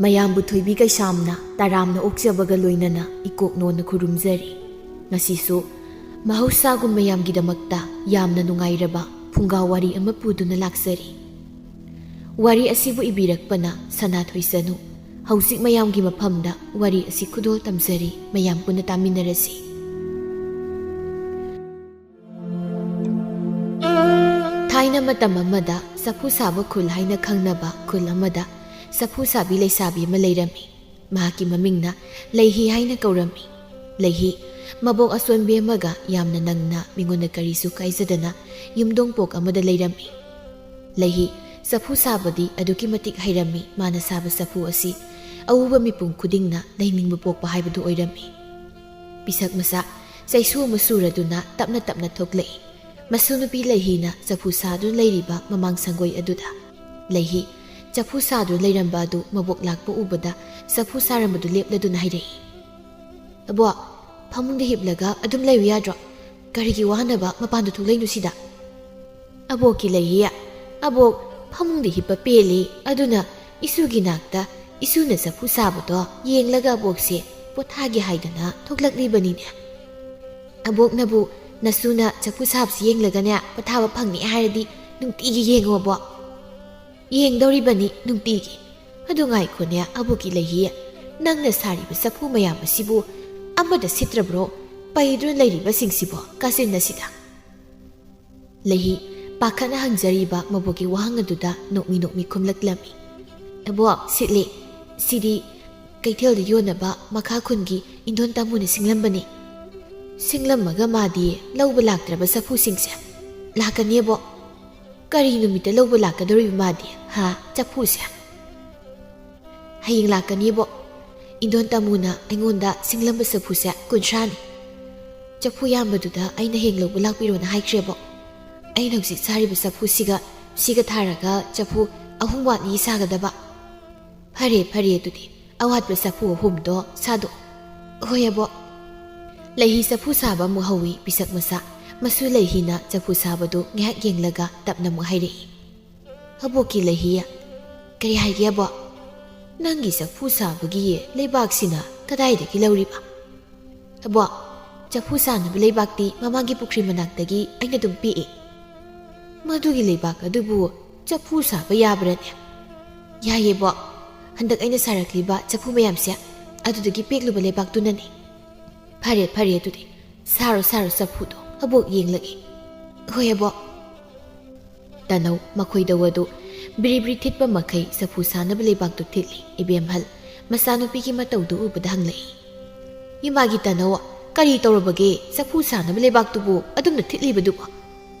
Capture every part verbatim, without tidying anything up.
ꯃꯌꯥꯝꯕꯨ ꯊꯣꯏꯕꯤ ꯀꯩꯁꯥꯝꯅ ꯇꯔꯥꯝꯅ ꯑꯣꯛꯆꯕꯒ ꯂꯣꯏꯅꯅ ꯏꯀꯣꯛꯅꯣꯅ ꯈꯨꯔꯨꯝꯖꯔꯤ꯫ ꯉꯁꯤꯁꯨ ꯃꯍꯧꯁꯥꯒꯨꯝ ꯃꯌꯥꯝꯒꯤꯗꯃꯛꯇ ꯌꯥꯝꯅ ꯅꯨꯡꯉꯥꯏꯔꯕ ꯐꯨꯡꯒꯥ ꯋꯥꯔꯤ ꯑꯃ ꯄꯨꯗꯨꯅ ꯂꯥꯛꯆꯔꯤ꯫ ꯋꯥꯔꯤ ꯑꯁꯤꯕꯨ ꯏꯕꯤꯔꯛꯄꯅ ꯁꯅꯥꯊꯣꯏ ꯆꯅꯨ꯫ ꯍꯧꯖꯤꯛ ꯃꯌꯥꯝꯒꯤ ꯃꯐꯝꯗ ꯋꯥꯔꯤ ꯑꯁꯤ ꯈꯨꯗꯣꯜ ꯇꯝꯖꯔꯤ, ꯃꯌꯥꯝ ꯄꯨꯟꯅ ꯇꯥꯃꯤꯟꯅꯔꯁꯤ꯫ ꯊꯥꯏꯅ ꯃꯇꯝ ꯑꯃꯗ ꯆꯐꯨ ꯁꯥꯕ ꯈꯨꯜ ꯍꯥꯏꯅ ꯈꯪꯅꯕ ꯈꯨꯜ ꯑꯃꯗ ꯆꯐꯨ ꯁꯥꯕꯤ ꯂꯩꯁꯥꯕꯤ ꯑꯃ ꯂꯩꯔꯝꯃꯤ꯫ ꯃꯍꯥꯛꯀꯤ ꯃꯃꯤꯡꯅ ꯂꯩꯍꯤ ꯍꯥꯏꯅ ꯀꯧꯔꯝꯃꯤ꯫ ꯂꯩꯍꯤ ꯃꯕꯣꯛ ꯑꯁꯣꯟꯕꯤ ꯑꯃꯒ ꯌꯥꯝꯅ ꯅꯪꯅ ꯃꯤꯉꯣꯟꯗ ꯀꯔꯤꯁꯨ ꯀꯥꯏꯖꯗꯅ ꯌꯨꯝꯗꯣꯡꯄꯣꯛ ꯑꯃꯗ ꯂꯩꯔꯝꯃꯤ꯫ ꯂꯩꯍꯤ ꯆꯐꯨ ꯁꯥꯕꯗꯤ ꯑꯗꯨꯛꯀꯤ ꯃꯇꯤꯛ ꯍꯩꯔꯝꯃꯤ꯫ ꯃꯥꯅ ꯁꯥꯕ ꯆꯐꯨ ꯑꯁꯤ ꯑꯎꯕ ꯃꯤꯄꯨꯝ ꯈꯨꯗꯤꯡꯅ ꯂꯩꯅꯤꯡꯕ ꯄꯣꯛꯄ ꯍꯥꯏꯕꯗꯨ ꯑꯣꯏꯔꯝꯃꯤ꯫ ꯄꯤꯁꯛ ꯃꯆꯥ ꯆꯩꯁꯨ ꯑꯃ ꯁꯨꯔꯗꯨꯅ ꯇꯞꯅ ꯇꯞꯅ ꯊꯣꯛꯂꯛꯏ꯫ ꯃꯁꯨ ꯅꯨꯄꯤ ꯂꯩꯍꯤꯅ ꯆꯐꯨ ꯁꯥꯗꯨꯅ ꯂꯩꯔꯤꯕ ꯃꯃꯥꯡ ꯁꯪꯒꯣꯏ ꯑꯗꯨꯗ꯫ ꯂꯩꯍꯤ ꯆꯐꯨ ꯁꯥꯗꯨꯅ ꯂꯩꯔꯝꯕ ꯑꯗꯨ ꯃꯕꯣꯛ ꯂꯥꯛꯄ ꯎꯕꯗ ꯆꯐꯨ ꯁꯥꯔꯝꯕꯗꯨ ꯂꯦꯞꯂꯗꯨꯅ ꯍꯥꯏꯔꯛꯏ, "ꯑꯕꯣꯛ, ꯐꯃꯨꯡꯗ ꯍꯤꯞꯂꯒ ꯑꯗꯨꯝ ꯂꯩꯌꯨ ꯌꯥꯗ꯭ꯔꯣ? ꯀꯔꯤꯒꯤ ꯋꯥꯅꯕ ꯃꯄꯥꯟꯗ ꯊꯣꯛꯂꯛꯏꯅꯣ ꯁꯤꯗ?" "ꯑꯕꯣꯛꯀꯤ ꯂꯩꯍꯤ, ꯑꯕꯣꯛ ꯐꯃꯨꯡꯗ ꯍꯤꯞꯄ ꯄꯦꯜꯂꯤ, ꯑꯗꯨꯅ ꯏꯁꯨꯒꯤ ꯅꯥꯛꯇ ꯏꯁꯨꯅ ꯆꯐꯨ ꯁꯥꯕꯗꯣ ꯌꯦꯡꯂꯒ ꯑꯕꯣꯛꯁꯦ ꯄꯣꯊꯥꯒꯦ ꯍꯥꯏꯗꯅ ꯊꯣꯛꯂꯛꯂꯤꯕꯅꯤꯅꯦ꯫" "ꯑꯕꯣꯛꯅꯕꯨ ꯅꯁꯨꯅ ꯆꯐꯨ ꯁꯥꯕꯁꯤ ꯌꯦꯡꯂꯒꯅꯦ ꯄꯣꯊꯥꯕ ꯐꯪꯅꯤ ꯍꯥꯏꯔꯗꯤ ꯅꯨꯡꯇꯤꯒꯤ ꯌꯦꯡꯉꯣ ꯑꯕꯣꯛ꯫" "ꯌꯦꯡꯗꯧꯔꯤꯕꯅꯤ ꯅꯨꯡꯇꯤꯒꯤ꯫ ꯑꯗꯨ ꯉꯥꯏꯈꯣꯅꯦ ꯑꯕꯣꯛꯀꯤ ꯂꯩꯍꯤ, ꯅꯪꯅ ꯁꯥꯔꯤꯕ ꯆꯐꯨ ꯃꯌꯥꯝ ꯑꯁꯤꯕꯨ ꯑꯃꯗ ꯁꯤꯠꯇ꯭ꯔꯕ꯭ꯔꯣ? ꯄꯩꯗꯨꯅ ꯂꯩꯔꯤꯕꯁꯤꯡꯁꯤꯕꯣ ꯀꯥꯆꯤꯟ ꯑꯁꯤꯗ?" ꯂꯩꯍꯤ ꯄꯥꯈꯠꯅ ꯍꯪꯖꯔꯤꯕ ꯃꯕꯣꯛꯀꯤ ꯋꯥꯍꯪ ꯑꯗꯨꯗ ꯅꯣꯛꯃꯤ ꯅꯣꯛꯃꯤ ꯈꯨꯝꯂꯛꯂꯝꯃꯤ, "ꯑꯕꯣꯛ, ꯁꯤꯠꯂꯤ꯫ ꯁꯤꯗꯤ ꯀꯩꯊꯦꯜꯗ ꯌꯣꯟꯅꯕ ꯃꯈꯥ ꯈꯨꯟꯒꯤ ꯏꯟꯗꯣꯟ ꯇꯥꯃꯣꯅ ꯁꯤꯡꯂꯝꯕꯅꯤ꯫" "ꯁꯤꯡꯂꯝꯃꯒ ꯃꯥꯗꯤ ꯂꯧꯕ ꯂꯥꯛꯇ꯭ꯔꯕ ꯆꯐꯨꯁꯤꯡꯁꯦ?" "ꯂꯥꯛꯀꯅꯤ ꯑꯕꯣꯛ꯫" "ꯀꯔꯤ ꯅꯨꯃꯤꯠꯇ ꯂꯧꯕ ꯂꯥꯛꯀꯗꯧꯔꯤꯕ ꯃꯥꯗꯤ, ꯍꯥ, ꯆꯐꯨꯁꯦ?" "ꯍꯌꯦꯡ ꯂꯥꯛꯀꯅꯤꯕꯣ꯫ ꯏꯟꯗꯣꯟ ꯇꯥꯃꯨꯅ ꯑꯩꯉꯣꯟꯗ ꯁꯤꯡꯂꯝꯕ ꯆꯐꯨꯁꯦ ꯀꯨꯟꯊ꯭ꯔꯥꯅꯤ꯫ ꯆꯐꯨ ꯌꯥꯝꯕꯗꯨꯗ ꯑꯩꯅ ꯍꯌꯦꯡ ꯂꯧꯕ ꯂꯥꯛꯄꯤꯔꯣꯅ ꯍꯥꯏꯈ꯭ꯔꯦꯕꯣ꯫ ꯑꯩꯅ ꯍꯧꯖꯤꯛ ꯁꯥꯔꯤꯕ ꯆꯐꯨꯁꯤꯒ ꯁꯤꯒ ꯊꯥꯔꯒ ꯆꯐꯨ ꯑꯍꯨꯝ ꯋꯥꯠꯂꯤ ꯁꯥꯒꯗꯕ꯫" "ꯐꯔꯦ, ꯐꯔꯦ, ꯑꯗꯨꯗꯤ ꯑꯋꯥꯠꯄ ꯆꯐꯨ ꯑꯍꯨꯝꯗꯣ ꯁꯥꯗꯣꯛꯑꯣ꯫" "ꯍꯣꯏ ꯑꯕꯣ꯫" ꯂꯩꯍꯤ ꯆꯐꯨ ꯁꯥꯕ ꯑꯃꯨꯛ ꯍꯧꯏ ꯄꯤꯁꯛ ꯃꯆꯥ꯫ ꯃꯁꯨ ꯂꯩꯍꯤꯅ ꯆꯐꯨ ꯁꯥꯕꯗꯨ ꯉꯥꯏꯍꯥꯛ ꯌꯦꯡꯂꯒ ꯇꯞꯅ ꯑꯃꯨꯛ ꯍꯥꯏꯔꯛꯏ, "ꯑꯕꯣꯛꯀꯤ ꯂꯩꯍꯤ, ꯀꯔꯤ ꯍꯥꯏꯒꯦ ꯑꯕꯣ?" "ꯅꯪꯒꯤ ꯆꯐꯨ ꯁꯥꯕꯒꯤ ꯂꯩꯕꯥꯛꯁꯤꯅ ꯀꯗꯥꯏꯗꯒꯤ ꯂꯧꯔꯤꯕ?" "ꯑꯕꯣꯛ, ꯆꯐꯨ ꯁꯥꯅꯕ ꯂꯩꯕꯥꯛꯇꯤ ꯃꯃꯥꯡꯒꯤ ꯄꯨꯈ꯭ꯔꯤ ꯃꯅꯥꯛꯇꯒꯤ ꯑꯩꯅ ꯑꯗꯨꯝ ꯄꯦꯛꯏ꯫" "ꯃꯗꯨꯒꯤ ꯂꯩꯕꯥꯛ ꯑꯗꯨꯕꯨ ꯆꯐꯨ ꯁꯥꯕ ꯌꯥꯕ꯭ꯔꯅꯦ?" "ꯌꯥꯏꯌꯦ ꯕꯣꯛ, ꯍꯟꯗꯛ ꯑꯩꯅ ꯁꯥꯔꯛꯂꯤꯕ ꯆꯐꯨ ꯃꯌꯥꯝꯁꯦ ꯑꯗꯨꯗꯒꯤ ꯄꯦꯛꯂꯨꯕ ꯂꯩꯕꯥꯛꯇꯨꯅꯅꯦ꯫" "ꯐꯔꯦ ꯐꯔꯦ, ꯑꯗꯨꯗꯤ ꯁꯥꯔꯣ ꯁꯥꯔꯣ ꯆꯐꯨꯗꯣ, ꯑꯕꯣꯛ ꯌꯦꯡꯂꯒꯦ꯫" "ꯍꯣꯏ ꯑꯕꯣꯛ꯫" ꯇꯅꯧ ꯃꯈꯣꯏꯗꯧ ꯑꯗꯨ ꯕ꯭ꯔꯤ ꯕ꯭ꯔꯤ ꯊꯤꯠꯄ ꯃꯈꯩ ꯆꯐꯨ ꯁꯥꯅꯕ ꯂꯩꯕꯥꯛꯇꯨ ꯊꯤꯠꯂꯤ꯫ ꯏꯕꯦꯝꯍꯜ ꯃꯆꯥꯅꯨꯄꯤꯒꯤ ꯃꯇꯧꯗꯨ ꯎꯕꯗ ꯍꯪꯂꯛꯏ, "ꯏꯃꯥꯒꯤ ꯇꯅꯧ, ꯀꯔꯤ ꯇꯧꯔꯕꯒꯦ? ꯆꯐꯨ ꯁꯥꯅꯕ ꯂꯩꯕꯥꯛꯇꯨꯕꯨ ꯑꯗꯨꯝꯅ ꯊꯤꯠꯂꯤꯕꯗꯨꯕꯨ?"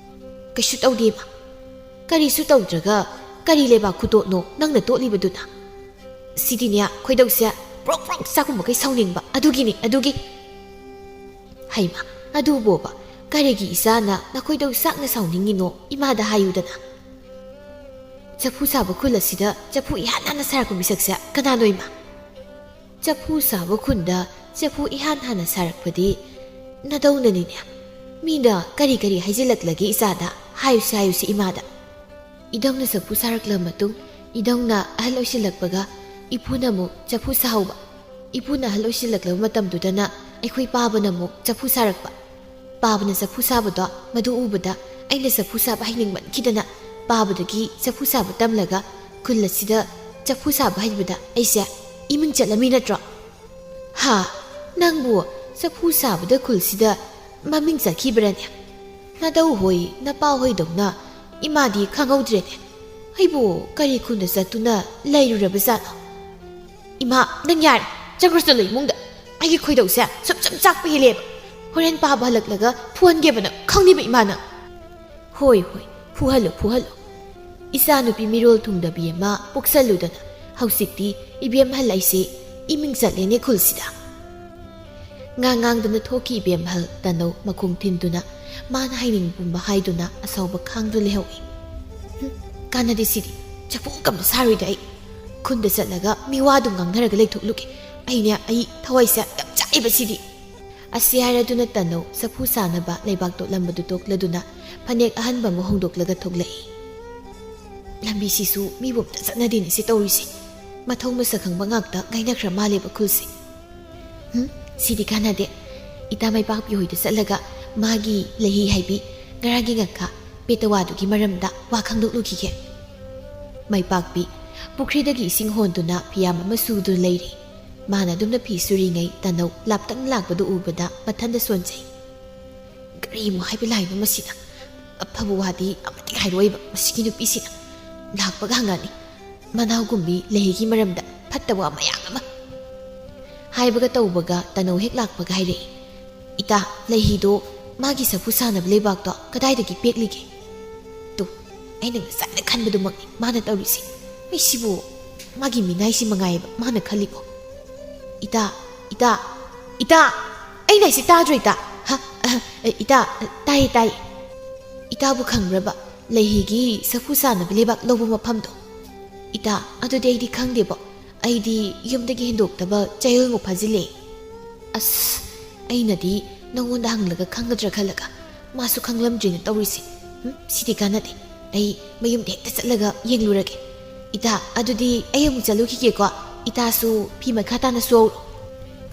"ꯀꯩꯁꯨ ꯇꯧꯗꯦ ꯏꯃꯥ꯫" "ꯀꯔꯤꯁꯨ ꯇꯧꯗ꯭ꯔꯒ ꯀꯔꯤ ꯂꯩꯕꯥꯛ ꯈꯨꯇꯣꯠꯅꯣ ꯅꯪꯅ ꯇꯣꯠꯂꯤꯕꯗꯨꯅ?" "ꯁꯤꯗꯤꯅꯦ, ꯈꯣꯏꯗꯧꯁꯦ ꯄ꯭ꯔꯣꯛ ꯄ꯭ꯔꯣꯛ ꯆꯥꯛꯄ ꯃꯈꯩ ꯁꯥꯎꯅꯤꯡꯕ, ꯑꯗꯨꯒꯤꯅꯤ, ꯑꯗꯨꯒꯤ꯫" "ꯍꯩꯃ, ꯑꯗꯨꯕꯣꯕ, ꯀꯔꯤꯒꯤ ꯏꯆꯥꯅ ꯅꯈꯣꯏꯗꯧ ꯆꯥꯛꯅ ꯁꯥꯎꯅꯤꯡꯉꯤꯅꯣ? ꯏꯃꯥꯗ ꯍꯥꯏꯌꯨꯗꯅ꯫" "ꯆꯐꯨ ꯁꯥꯕ ꯈꯨꯜ ꯑꯁꯤꯗ ꯆꯐꯨ ꯏꯍꯥꯟ ꯍꯥꯟꯅ ꯁꯥꯔꯛꯄ ꯃꯤꯁꯛꯁꯦ ꯀꯅꯥꯅꯣ ꯏꯃꯥ?" "ꯆꯐꯨ ꯁꯥꯕ ꯈꯨꯟꯗ ꯆꯐꯨ ꯏꯍꯥꯟ ꯍꯥꯟꯅ ꯁꯥꯔꯛꯄꯗꯤ ꯅꯗꯧꯅꯅꯤꯅꯦ꯫ ꯃꯤꯅ ꯀꯔꯤ ꯀꯔꯤ ꯍꯥꯏꯖꯤꯜꯂꯛꯂꯒꯦ ꯏꯆꯥꯗ? ꯍꯥꯏꯌꯨꯁꯤ, ꯍꯥꯏꯌꯨꯁꯤ ꯏꯃꯥꯗ꯫" ꯏꯙꯧꯅ ꯆꯐꯨ ꯁꯥꯔꯛꯂꯕ ꯃꯇꯨꯡ, ꯏꯙꯧꯅ ꯑꯍꯜ ꯑꯣꯏꯁꯤꯜꯂꯛꯄꯒ ꯏꯄꯨꯅ ꯑꯃꯨꯛ ꯆꯐꯨ ꯁꯥꯍꯧꯕ꯫ ꯏꯄꯨꯅ ꯑꯍꯜ ꯑꯣꯏꯁꯤꯜꯂꯛꯂꯕ ꯃꯇꯝꯗꯨꯗꯅ ꯑꯩꯈꯣꯏ ꯄꯥꯕꯅ ꯑꯃꯨꯛ ꯆꯐꯨ ꯁꯥꯔꯛꯄ꯫ ꯄꯥꯕꯅ ꯆꯐꯨ ꯁꯥꯕꯗꯣ ꯃꯗꯨ ꯎꯕꯗ ꯑꯩꯅ ꯆꯐꯨ ꯁꯥꯕ ꯍꯩꯅꯤꯡꯃꯟꯈꯤꯗꯅ ꯄꯥꯕꯗꯒꯤ ꯆꯐꯨ ꯁꯥꯕ ꯇꯝꯂꯒ ꯈꯨꯜ ꯑꯁꯤꯗ ꯆꯐꯨ ꯁꯥꯕ ꯍꯩꯕꯗ ꯑꯩꯁꯦ ꯏꯃꯤꯡ ꯆꯠꯂꯝꯃꯤ ꯅꯠꯇ꯭ꯔꯣ? ꯍꯥ? ꯅꯪꯕꯨ ꯆꯐꯨ ꯁꯥꯕꯗ ꯈꯨꯜꯁꯤꯗ ꯃꯃꯤꯡ ꯆꯠꯈꯤꯕ꯭ꯔꯅꯦ? ꯅꯗꯧ ꯍꯣꯏ, ꯅꯄꯥ ꯍꯣꯏꯗꯧꯅ ꯏꯃꯥꯗꯤ ꯈꯪꯍꯧꯗ꯭ꯔꯦꯅꯦ꯫ ꯑꯩꯕꯨ ꯀꯔꯤ ꯈꯨꯟꯗ ꯆꯠꯇꯨꯅ ꯂꯩꯔꯨꯔꯕꯖꯥꯠꯅꯣ? ꯏꯃꯥ, ꯅꯪ ꯌꯥꯔꯦ, ꯆꯪꯈ꯭ꯔꯣ ꯆꯠꯂꯣ ꯏꯃꯨꯡꯗ꯫ ꯑꯩꯒꯤ ꯈꯣꯏꯗꯧꯁꯦ ꯁꯨꯝ ꯁꯨꯝ ꯆꯥꯛꯄ ꯍꯦꯜꯂꯦꯕ꯫ ꯍꯣꯔꯦꯟ ꯄꯥꯕ ꯍꯜꯂꯛꯂꯒ ꯐꯨꯍꯟꯒꯦꯕ ꯅꯪ, ꯈꯪꯅꯤꯕ ꯏꯃꯥ ꯅꯪ꯫ ꯍꯣꯏ, ꯍꯣꯏ, ꯐꯨꯍꯜꯂꯣ, ꯐꯨꯍꯜꯂꯣ꯫ ꯏꯆꯥꯅꯨꯄꯤ ꯃꯤꯔꯣꯜ ꯊꯨꯡꯗꯕꯤ ꯑꯃ ꯄꯣꯛꯁꯜꯂꯨꯗꯅ ꯍꯧꯖꯤꯛꯇꯤ ꯏꯕꯦꯝꯍꯜ ꯑꯩꯁꯦ ꯏꯃꯤꯡ ꯆꯠꯂꯦꯅꯦ ꯈꯨꯜꯁꯤꯗ꯫ ꯉꯥꯡ ꯉꯥꯡꯗꯅ ꯊꯣꯛꯈꯤ ꯏꯕꯦꯝꯍꯜ ꯇꯅꯧ ꯃꯈꯣꯡ ꯊꯤꯟꯗꯨꯅ꯫ ꯃꯥꯅ ꯍꯥꯏꯅꯤꯡꯕ ꯄꯨꯝꯕ ꯍꯥꯏꯗꯨꯅ ꯑꯁꯥꯎꯕ ꯈꯥꯡꯗꯨꯅ ꯂꯩꯍꯧꯏ꯫ "ꯍꯨꯝ, ꯀꯥꯟꯅꯗꯦ ꯁꯤꯗꯤ꯫ ꯆꯐꯨ ꯀꯝꯇ ꯁꯥꯔꯣꯏꯗ ꯑꯩ꯫ ꯈꯨꯟꯗ ꯆꯠꯂꯒ ꯃꯤꯋꯥꯗꯨ ꯉꯥꯡꯅꯔꯒ ꯂꯩꯊꯣꯛꯂꯨꯒꯦ꯫ ꯑꯩꯅꯦ, ꯑꯩ ꯊꯋꯥꯏꯁꯦ ꯌꯥꯝ ꯆꯥꯛꯑꯦꯕ ꯁꯤꯗꯤ꯫" ꯑꯁꯤ ꯍꯥꯏꯔꯗꯨꯅ ꯇꯅꯧ ꯆꯐꯨ ꯁꯥꯅꯕ ꯂꯩꯕꯥꯛ ꯇꯣꯠꯂꯝꯕꯗꯨ ꯇꯣꯛꯂꯗꯨꯅ ꯐꯅꯦꯛ ꯑꯍꯟꯕ ꯑꯃ ꯍꯣꯡꯗꯣꯛꯂꯒ ꯊꯣꯛꯂꯛꯏ꯫ "ꯂꯝꯕꯤꯁꯤꯁꯨ ꯃꯤꯕꯨ ꯑꯝꯇ ꯆꯠꯅꯗꯦꯅꯦ ꯁꯤ ꯇꯧꯔꯤꯁꯦ꯫ ꯃꯊꯧ ꯃꯁꯛ ꯈꯪꯕ ꯉꯥꯛꯇ ꯉꯥꯏꯅꯈ꯭ꯔ ꯃꯥꯜꯂꯦꯕ ꯈꯨꯜꯁꯦ꯫ ꯍꯨꯝ, ꯁꯤꯗꯤ ꯀꯥꯟꯅꯗꯦ꯫ ꯏꯇꯥ ꯃꯥꯏꯄꯥꯛꯄꯤ ꯍꯣꯏꯗ ꯆꯠꯂꯒ ꯃꯥꯒꯤ ꯂꯩꯍꯤ ꯍꯥꯏꯕꯤ ꯉꯔꯥꯡꯒꯤ ꯉꯥꯈꯥ ꯄꯦꯇꯋꯥꯗꯨꯒꯤ ꯃꯔꯝꯗ ꯋꯥ ꯈꯪꯗꯣꯛꯂꯨꯈꯤꯒꯦ꯫ ꯃꯥꯏꯄꯥꯛꯄꯤ ꯄꯨꯈ꯭ꯔꯤꯗꯒꯤ ꯏꯁꯤꯡ ꯍꯣꯟꯗꯨꯅ ꯐꯤꯌꯥꯝ ꯑꯃ ꯁꯨꯗꯨꯅ ꯂꯩꯔꯤ꯫ ꯃꯥꯅ ꯑꯗꯨꯝꯅ ꯐꯤ ꯁꯨꯔꯤꯉꯩ ꯇꯅꯧ ꯂꯥꯞꯇꯛꯅ ꯂꯥꯛꯄꯗꯨ ꯎꯕꯗ ꯃꯊꯟꯗ ꯁꯣꯟꯖꯩ꯫ ꯀꯔꯤꯃꯨꯛ ꯍꯥꯏꯕ ꯂꯥꯏꯅꯣ ꯃꯁꯤꯅ? ꯑꯐꯕ ꯋꯥꯗꯤ ꯑꯃꯠꯇ ꯍꯥꯏꯔꯣꯏꯕ ꯃꯁꯤꯒꯤ ꯅꯨꯄꯤꯁꯤꯅ꯫ ꯂꯥꯛꯄꯒ ꯍꯪꯉꯛꯑꯅꯤ꯫ ꯃꯅꯥꯎꯒꯨꯝꯕꯤ ꯂꯩꯍꯤꯒꯤ ꯃꯔꯝꯗ ꯐꯠꯇꯕ ꯋꯥ ꯃꯌꯥꯝ ꯑꯃ꯫ ꯍꯥꯏꯕꯒ ꯇꯧꯕꯒ ꯇꯅꯧ ꯍꯦꯛ ꯂꯥꯛꯄꯒ ꯍꯥꯏꯔꯛꯏ, "ꯏꯇꯥ, ꯂꯩꯍꯤꯗꯣ ꯃꯥꯒꯤ ꯁꯥꯐꯨ ꯁꯥꯟꯅꯕ ꯂꯩꯕꯥꯛꯇꯣ ꯀꯗꯥꯏꯗꯒꯤ ꯄꯦꯛꯂꯤꯒꯦ? ꯇꯨ, ꯑꯩꯅ ꯉꯁꯥꯏꯅ ꯈꯟꯕꯗꯨꯃꯛꯅꯤ ꯃꯥꯅ ꯇꯧꯔꯤꯁꯦ꯫ ꯃꯤꯁꯤꯕꯨ ꯃꯥꯒꯤ ꯃꯤꯅꯥꯏꯁꯤ ꯃꯉꯥꯏꯌꯦꯕ ꯃꯥꯅ ꯈꯜꯂꯤꯕꯣ?" "ꯏꯇꯥ, ꯏꯇꯥ, ꯏꯇꯥ!" "ꯑꯩꯅ ꯍꯥꯏꯁꯤ ꯇꯥꯗ꯭ꯔꯣ, ꯏꯇꯥ?" "ꯍꯥ? ꯑꯍ, ꯏꯇꯥ, ꯇꯥꯏꯌꯦ, ꯇꯥꯏꯌꯦ꯫ ꯏꯇꯥꯕꯨ ꯈꯪꯕ꯭ꯔꯕ ꯂꯩꯍꯤꯒꯤ ꯁꯥꯐꯨ ꯁꯥꯟꯅꯕ ꯂꯩꯕꯥꯛ ꯂꯧꯕ ꯃꯐꯝꯗꯣ?" "ꯏꯇꯥ, ꯑꯗꯨꯗꯤ ꯑꯩꯗꯤ ꯈꯪꯗꯦꯕꯣ꯫ ꯑꯩꯗꯤ ꯌꯨꯝꯗꯒꯤ ꯍꯦꯟꯗꯣꯛꯇꯕ ꯆꯌꯣꯜꯃꯨꯛ ꯐꯥꯖꯤꯜꯂꯦ꯫" "ꯑꯁ, ꯑꯩꯅꯗꯤ ꯅꯉꯣꯟꯗ ꯍꯪꯂꯒ ꯈꯪꯒꯗ꯭ꯔꯥ ꯈꯜꯂꯒ ꯃꯥꯁꯨ ꯈꯪꯂꯝꯗ꯭ꯔꯤꯅ ꯇꯧꯔꯤꯁꯦ꯫ ꯍꯨꯝ, ꯁꯤꯗꯤ ꯀꯥꯟꯅꯗꯦ꯫ ꯑꯩ ꯃꯌꯨꯝꯗ ꯍꯦꯛꯇ ꯆꯠꯂꯒ ꯌꯦꯡꯂꯨꯔꯒꯦ꯫ ꯏꯇꯥ, ꯑꯗꯨꯗꯤ ꯑꯩ ꯑꯃꯨꯛ ꯆꯠꯂꯨꯈꯤꯒꯦꯀꯣ꯫ ꯏꯇꯥꯁꯨ ꯐꯤ ꯃꯈꯥ ꯇꯥꯅ ꯁꯨꯍꯧꯔꯣ꯫"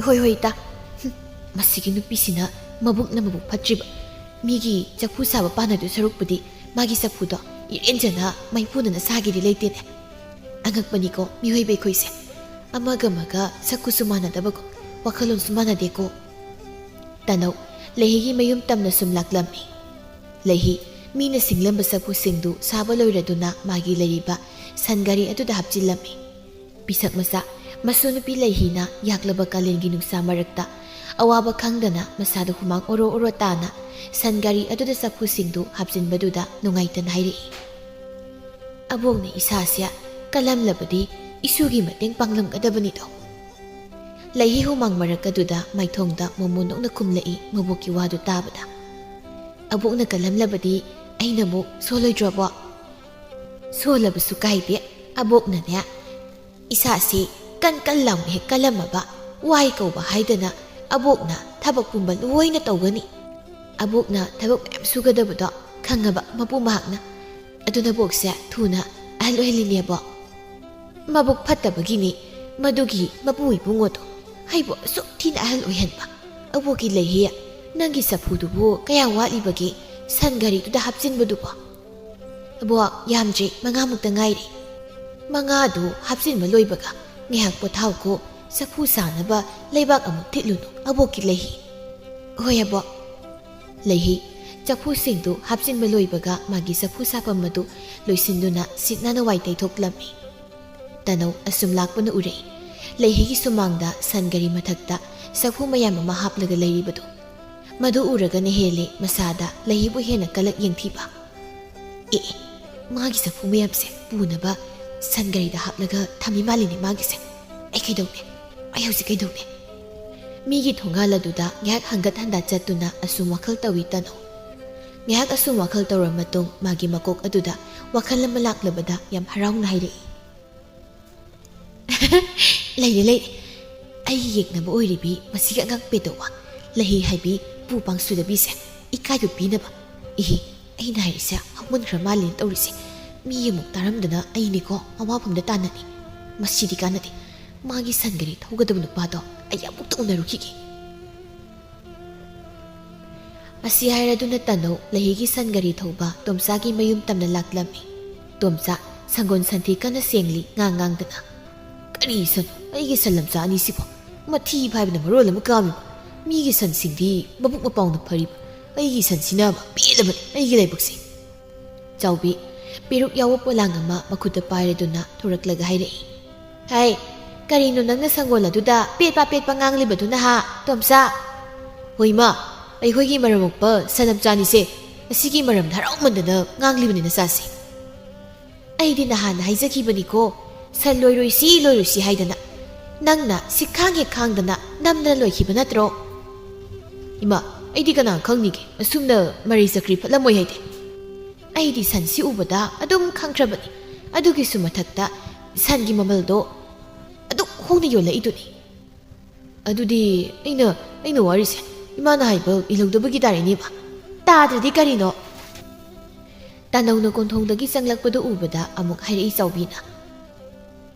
"ꯍꯣꯏ, ꯍꯣꯏ, ꯏꯇꯥ꯫" ꯍꯨꯝ, ꯃꯁꯤꯒꯤ ꯅꯨꯄꯤꯁꯤꯅ ꯃꯕꯨꯛꯅ ꯃꯕꯨꯛ ꯐꯠꯇ꯭ꯔꯤꯕ꯫ ꯃꯤꯒꯤ ꯆꯐꯨ ꯁꯥꯕ ꯄꯥꯟꯅꯗꯣꯏ ꯁꯔꯨꯛꯄꯨꯗꯤ ꯃꯥꯒꯤ ꯆꯐꯨꯗꯣ ꯏꯔꯦꯟꯖꯅ ꯃꯩꯐꯨꯗꯅ ꯁꯥꯒꯦꯗꯤ ꯂꯩꯇꯦꯅꯦ꯫ ꯑꯉꯛꯄꯅꯤꯀꯣ ꯃꯤꯑꯣꯏꯕ ꯑꯩꯈꯣꯏꯁꯦ꯫ ꯑꯃꯒ ꯑꯃꯒ ꯁꯛ ꯀꯨꯆꯨ ꯃꯥꯟꯅꯗꯕꯒꯨꯝ, ꯋꯥꯈꯜꯂꯣꯟꯁꯨ ꯃꯥꯟꯅꯗꯦꯀꯣ꯫ ꯇꯅꯧ ꯂꯩꯍꯤꯒꯤ ꯃꯌꯨꯝ ꯇꯝꯅ ꯁꯨꯝ ꯂꯥꯛꯂꯝꯃꯤ꯫ ꯂꯩꯍꯤ ꯃꯤꯅ ꯁꯤꯡꯂꯝꯕ ꯆꯐꯨꯁꯤꯡꯗꯨ ꯁꯥꯕ ꯂꯣꯏꯔꯗꯨꯅ ꯃꯥꯒꯤ ꯂꯩꯔꯤꯕ ꯁꯟ ꯒꯥꯔꯤ ꯑꯗꯨꯗ ꯍꯥꯞꯆꯤꯜꯂꯝꯃꯤ꯫ ꯄꯤꯁꯛ ꯃꯆꯥ ꯃꯁꯨ ꯅꯨꯄꯤ ꯂꯩꯍꯤꯅ ꯌꯥꯛꯂꯕ ꯀꯥꯂꯦꯟꯒꯤ ꯅꯨꯡꯁꯥ ꯃꯔꯛꯇ ꯑꯋꯥꯕ ꯈꯪꯗꯅ ꯃꯁꯥꯗ ꯍꯨꯃꯥꯡ ꯑꯣꯔꯣ ꯑꯣꯔꯣ ꯇꯥꯅ ꯁꯟ ꯒꯥꯔꯤ ꯑꯗꯨꯗ ꯆꯐꯨꯁꯤꯡꯗꯨ ꯍꯥꯞꯆꯤꯟꯕꯗꯨꯗ ꯅꯨꯡꯉꯥꯏꯇꯅ ꯍꯥꯏꯔꯛꯏ, "ꯑꯕꯣꯛꯅ ꯏꯁꯥꯁꯦ ꯀꯜꯂꯝꯂꯕꯗꯤ ꯏꯁꯨꯒꯤ ꯃꯇꯦꯡ ꯄꯥꯡꯂꯝꯒꯗꯕꯅꯤꯗꯣ꯫" ꯂꯩꯍꯤ ꯍꯨꯃꯥꯡ ꯃꯔꯛ ꯑꯗꯨꯗ ꯃꯥꯏꯊꯣꯡꯗ ꯃꯣꯃꯣꯟ ꯅꯣꯛꯅ ꯈꯨꯝꯂꯛꯏ ꯃꯕꯣꯛꯀꯤ ꯋꯥꯗꯨ ꯇꯥꯕꯗ꯫ "ꯑꯕꯣꯛꯅ ꯀꯜꯂꯝꯂꯕꯗꯤ ꯑꯩꯅ ꯑꯃꯨꯛ ꯁꯣꯜꯂꯣꯏꯗ꯭ꯔꯣꯕꯣ?" "ꯁꯣꯜꯂꯕꯁꯨ ꯀꯥꯏꯗꯦ, ꯑꯕꯣꯛꯅꯅꯦ ꯏꯁꯥꯁꯤ ꯀꯟ ꯀꯟ ꯂꯥꯎꯅ ꯍꯦꯛ ꯀꯜꯂꯝꯃꯕ ꯋꯥꯏ ꯀꯧꯕ ꯍꯥꯏꯗꯅ ꯑꯕꯣꯛꯅ ꯊꯕꯛ ꯄꯨꯝꯕ ꯂꯣꯏꯅ ꯇꯧꯒꯅꯤ꯫ ꯑꯕꯣꯛꯅ ꯊꯕꯛ ꯃꯌꯥꯝ ꯁꯨꯒꯗꯕꯗꯣ ꯈꯪꯉꯕ ꯃꯄꯨ ꯃꯍꯥꯛꯅ꯫ ꯑꯗꯨꯅ ꯑꯕꯣꯛꯁꯦ ꯊꯨꯅ ꯑꯍꯜ ꯑꯣꯏꯍꯜꯂꯤꯅꯦꯕꯣ꯫" ꯃꯕꯨꯛ ꯐꯠꯇꯕꯒꯤꯅꯤ ꯃꯗꯨꯒꯤ ꯃꯄꯨ ꯏꯕꯨꯡꯉꯣꯗꯣ ꯑꯩꯕꯨ ꯑꯁꯨꯛ ꯊꯤꯅ ꯑꯍꯜ ꯑꯣꯏꯍꯟꯕ꯫ ꯑꯕꯣꯛꯀꯤ ꯂꯩꯍꯤ, ꯅꯪꯒꯤ ꯆꯐꯨꯗꯨꯕꯨ ꯀꯌꯥ ꯋꯥꯠꯂꯤꯕꯒꯦ ꯁꯟ ꯒꯥꯔꯤꯗꯨꯗ ꯍꯥꯞꯆꯤꯟꯕꯗꯨꯕꯣ? ꯑꯕꯣꯛ, ꯌꯥꯝꯗ꯭ꯔꯦ, ꯃꯉꯥꯃꯨꯛꯇ ꯉꯥꯏꯔꯦ꯫ ꯃꯉꯥꯗꯨ ꯍꯥꯞꯆꯤꯟꯕ ꯂꯣꯏꯕꯒ ꯉꯥꯏꯍꯥꯛ ꯄꯣꯊꯥꯎꯀꯣ, ꯆꯐꯨ ꯁꯥꯅꯕ ꯂꯩꯕꯥꯛ ꯑꯃꯨꯛ ꯊꯤꯠꯂꯨꯅꯨ, ꯑꯕꯣꯛꯀꯤ ꯂꯩꯍꯤ꯫ ꯍꯣꯏ ꯑꯕꯣꯛ꯫ ꯂꯩꯍꯤ ꯆꯐꯨꯁꯤꯡꯗꯨ ꯍꯥꯞꯆꯤꯟꯕ ꯂꯣꯏꯕꯒ ꯃꯥꯒꯤ ꯆꯐꯨ ꯁꯥꯐꯝ ꯑꯗꯨ ꯂꯣꯏꯁꯤꯟꯗꯨꯅ ꯁꯤꯠ ꯅꯥꯟꯅ ꯋꯥꯏ ꯇꯩꯊꯣꯛꯂꯝꯃꯤ꯫ ꯇꯅꯧ ꯑꯁꯨꯝ ꯂꯥꯛꯄꯅ ꯎꯔꯛꯏ꯫ ꯂꯩꯍꯤꯒꯤ ꯁꯨꯃꯥꯡꯗ ꯁꯟ ꯒꯥꯔꯤ ꯃꯊꯛꯇ ꯆꯐꯨ ꯃꯌꯥꯝ ꯑꯃ ꯍꯥꯞꯂꯒ ꯂꯩꯔꯤꯕꯗꯨ꯫ ꯃꯗꯨ ꯎꯔꯒꯅ ꯍꯦꯜꯂꯦ ꯃꯁꯥꯗ ꯂꯩꯍꯤꯕꯨ ꯍꯦꯟꯅ ꯀꯂꯛ ꯌꯦꯡꯊꯤꯕ꯫ ꯑꯦ, ꯑꯦ, ꯃꯥꯒꯤ ꯆꯐꯨ ꯃꯌꯥꯝꯁꯦ ꯄꯨꯅꯕ ꯁꯟ ꯒꯥꯔꯤꯗ ꯍꯥꯞꯂꯒ ꯊꯝꯃꯤ ꯃꯥꯜꯂꯤꯅꯦ ꯃꯥꯒꯤꯁꯦ꯫ ꯑꯩ ꯀꯩꯗꯧꯅꯤ? ꯑꯩ ꯍꯧꯖꯤꯛ ꯀꯩꯗꯧꯅꯤ? ꯃꯤꯒꯤ ꯊꯣꯡꯒꯥꯜ ꯑꯗꯨꯗ ꯉꯥꯏꯍꯥꯛ ꯍꯪꯒꯠ ꯍꯟꯗꯥ ꯆꯠꯇꯨꯅ ꯑꯁꯨꯝ ꯋꯥꯈꯜ ꯇꯧꯏ ꯇꯅꯧ꯫ ꯉꯥꯏꯍꯥꯛ ꯑꯁꯨꯝ ꯋꯥꯈꯜ ꯇꯧꯔꯕ ꯃꯇꯨꯡ ꯃꯥꯒꯤ ꯃꯀꯣꯛ ꯑꯗꯨꯗ ꯋꯥꯈꯜ ꯑꯃ ꯂꯥꯛꯂꯕꯗ ꯌꯥꯝ ꯍꯔꯥꯎꯅ ꯍꯥꯏꯔꯛꯏ꯫ ꯂꯩꯔꯦ, ꯂꯩꯔꯦ꯫ ꯑꯩꯒꯤ ꯌꯦꯛꯅꯕ ꯑꯣꯏꯔꯤꯕꯤ ꯃꯁꯤꯒꯤ ꯑꯉꯥꯡ ꯄꯦꯗꯧꯋꯥ, ꯂꯩꯍꯤ ꯍꯥꯏꯕꯤ ꯄꯨ ꯄꯥꯡꯁꯨꯗꯕꯤꯁꯦ ꯏꯀꯥꯏꯕ ꯄꯤꯅꯕ꯫ ꯏꯍꯤ, ꯑꯩꯅ ꯍꯥꯏꯔꯤꯁꯦ ꯍꯧꯃꯟꯈ꯭ꯔ ꯃꯥꯜꯂꯦꯅ ꯇꯧꯔꯤꯁꯦ꯫ ꯃꯤ ꯑꯃꯨꯛ ꯇꯥꯔꯝꯗꯅ ꯑꯩꯅꯤꯀꯣ ꯑꯋꯥꯐꯝꯗ ꯇꯥꯅꯅꯤ꯫ ꯃꯁꯤꯗꯤ ꯀꯥꯟꯅꯗꯦ꯫ ꯃꯥꯒꯤ ꯁꯟ ꯒꯥꯔꯤ ꯊꯧꯒꯗꯕ ꯅꯨꯄꯥꯗꯣ ꯑꯩ ꯑꯃꯨꯛꯇ ꯎꯅꯔꯨꯈꯤꯒꯦ꯫ ꯑꯁꯤ ꯍꯥꯏꯔꯗꯨꯅ ꯇꯅꯧ ꯂꯩꯍꯤꯒꯤ ꯁꯟ ꯒꯥꯔꯤ ꯊꯧꯕ ꯇꯣꯝꯆꯥꯒꯤ ꯃꯌꯨꯝ ꯇꯝꯅ ꯂꯥꯛꯂꯝꯃꯤ꯫ ꯇꯣꯝꯆꯥ ꯁꯪꯒꯣꯜ ꯁꯟꯊꯤ ꯀꯟꯅ ꯁꯦꯡꯂꯤ ꯉꯥꯡ ꯉꯥꯡꯗꯅ꯫ "ꯀꯔꯤ ꯁꯟ? ꯑꯩꯒꯤ ꯁꯟ ꯂꯝꯆꯥ ꯑꯅꯤꯁꯤꯕꯣ? ꯃꯊꯤ ꯐꯥꯏꯕꯅ ꯃꯔꯣꯜ ꯑꯃ ꯀꯥꯝꯃꯤꯕ꯫ ꯃꯤꯒꯤ ꯁꯟꯁꯤꯡꯗꯤ ꯃꯕꯨꯛ ꯃꯄꯥꯎꯅ ꯐꯔꯤꯕ꯫ ꯑꯩꯒꯤ ꯁꯟꯁꯤꯅ ꯄꯦꯜꯂꯕꯅꯤ, ꯑꯩꯒꯤ ꯂꯥꯏꯕꯛꯁꯦ꯫" ꯆꯥꯎꯕꯤ ꯄꯦꯔꯨꯛ ꯌꯥꯎꯕ ꯄꯣꯂꯥꯡ ꯑꯃ ꯃꯈꯨꯠꯇ ꯄꯥꯏꯔꯗꯨꯅ ꯊꯣꯔꯛꯂꯒ ꯍꯥꯏꯔꯛꯏ꯫ "ꯍꯩ, ꯀꯔꯤꯅꯣ ꯅꯪꯅ ꯁꯪꯒꯣꯜ ꯑꯗꯨꯗ ꯄꯦꯠꯄ ꯄꯦꯠꯄ ꯉꯥꯡꯂꯤꯕꯗꯨꯅ ꯍꯥ, ꯇꯣꯝꯆꯥ?" "ꯍꯣꯏ ꯏꯃꯥ, ꯑꯩꯈꯣꯏꯒꯤ ꯃꯔꯝ ꯃꯣꯛꯄ ꯁꯟ ꯂꯝꯆꯥ ꯑꯅꯤꯁꯦ ꯑꯁꯤꯒꯤ ꯃꯔꯝꯗ ꯍꯔꯥꯎꯃꯟꯗꯅ ꯉꯥꯡꯂꯤꯕꯅꯤ ꯅꯆꯥꯁꯦ꯫" "ꯑꯩꯗꯤ ꯅꯍꯥꯟ ꯍꯥꯏꯖꯈꯤꯕꯅꯤꯀꯣ, ꯁꯟ ꯂꯣꯏꯔꯣꯏꯁꯤ ꯂꯣꯏꯔꯣꯏꯁꯤ ꯍꯥꯏꯗꯅ꯫ ꯅꯪꯅ ꯁꯤꯈꯥꯡ ꯍꯦꯛ ꯈꯥꯡꯗꯅ ꯅꯝꯗꯅ ꯂꯣꯏꯈꯤꯕ ꯅꯠꯇ꯭ꯔꯣ?" "ꯏꯃꯥ, ꯑꯩꯗꯤ ꯀꯅꯥ ꯈꯪꯅꯤꯒꯦ ꯑꯁꯨꯝꯅ ꯃꯔꯩ ꯆꯀ꯭ꯔꯤ ꯐꯠꯂꯝꯃꯣꯏ ꯍꯥꯏꯗꯤ꯫ ꯑꯩꯗꯤ ꯁꯟꯁꯤ ꯎꯕꯗ ꯑꯗꯨꯝ ꯈꯪꯈ꯭ꯔꯕꯅꯤ꯫ ꯑꯗꯨꯒꯤꯁꯨ ꯃꯊꯛꯇ ꯁꯟꯒꯤ ꯃꯃꯜꯗꯣ ꯑꯗꯨꯛ ꯍꯣꯡꯅ ꯌꯣꯜꯂꯛꯏꯗꯨꯅꯤ꯫" "ꯑꯗꯨꯗꯤ ꯑꯩꯅ, ꯑꯩꯅ ꯋꯥꯔꯤꯁꯦ ꯏꯃꯥꯅ ꯍꯥꯏꯕ ꯏꯜꯍꯧꯗꯕꯒꯤ ꯇꯥꯔꯦꯅꯦꯕ꯫" "ꯇꯥꯗ꯭ꯔꯗꯤ ꯀꯔꯤꯅꯣ?" ꯇꯥꯅꯧꯅ ꯀꯣꯟꯊꯣꯡꯗꯒꯤ ꯆꯪꯂꯛꯄꯗꯨ ꯎꯕꯗ ꯑꯃꯨꯛ ꯍꯥꯏꯔꯛꯏ ꯆꯥꯎꯕꯤꯅ꯫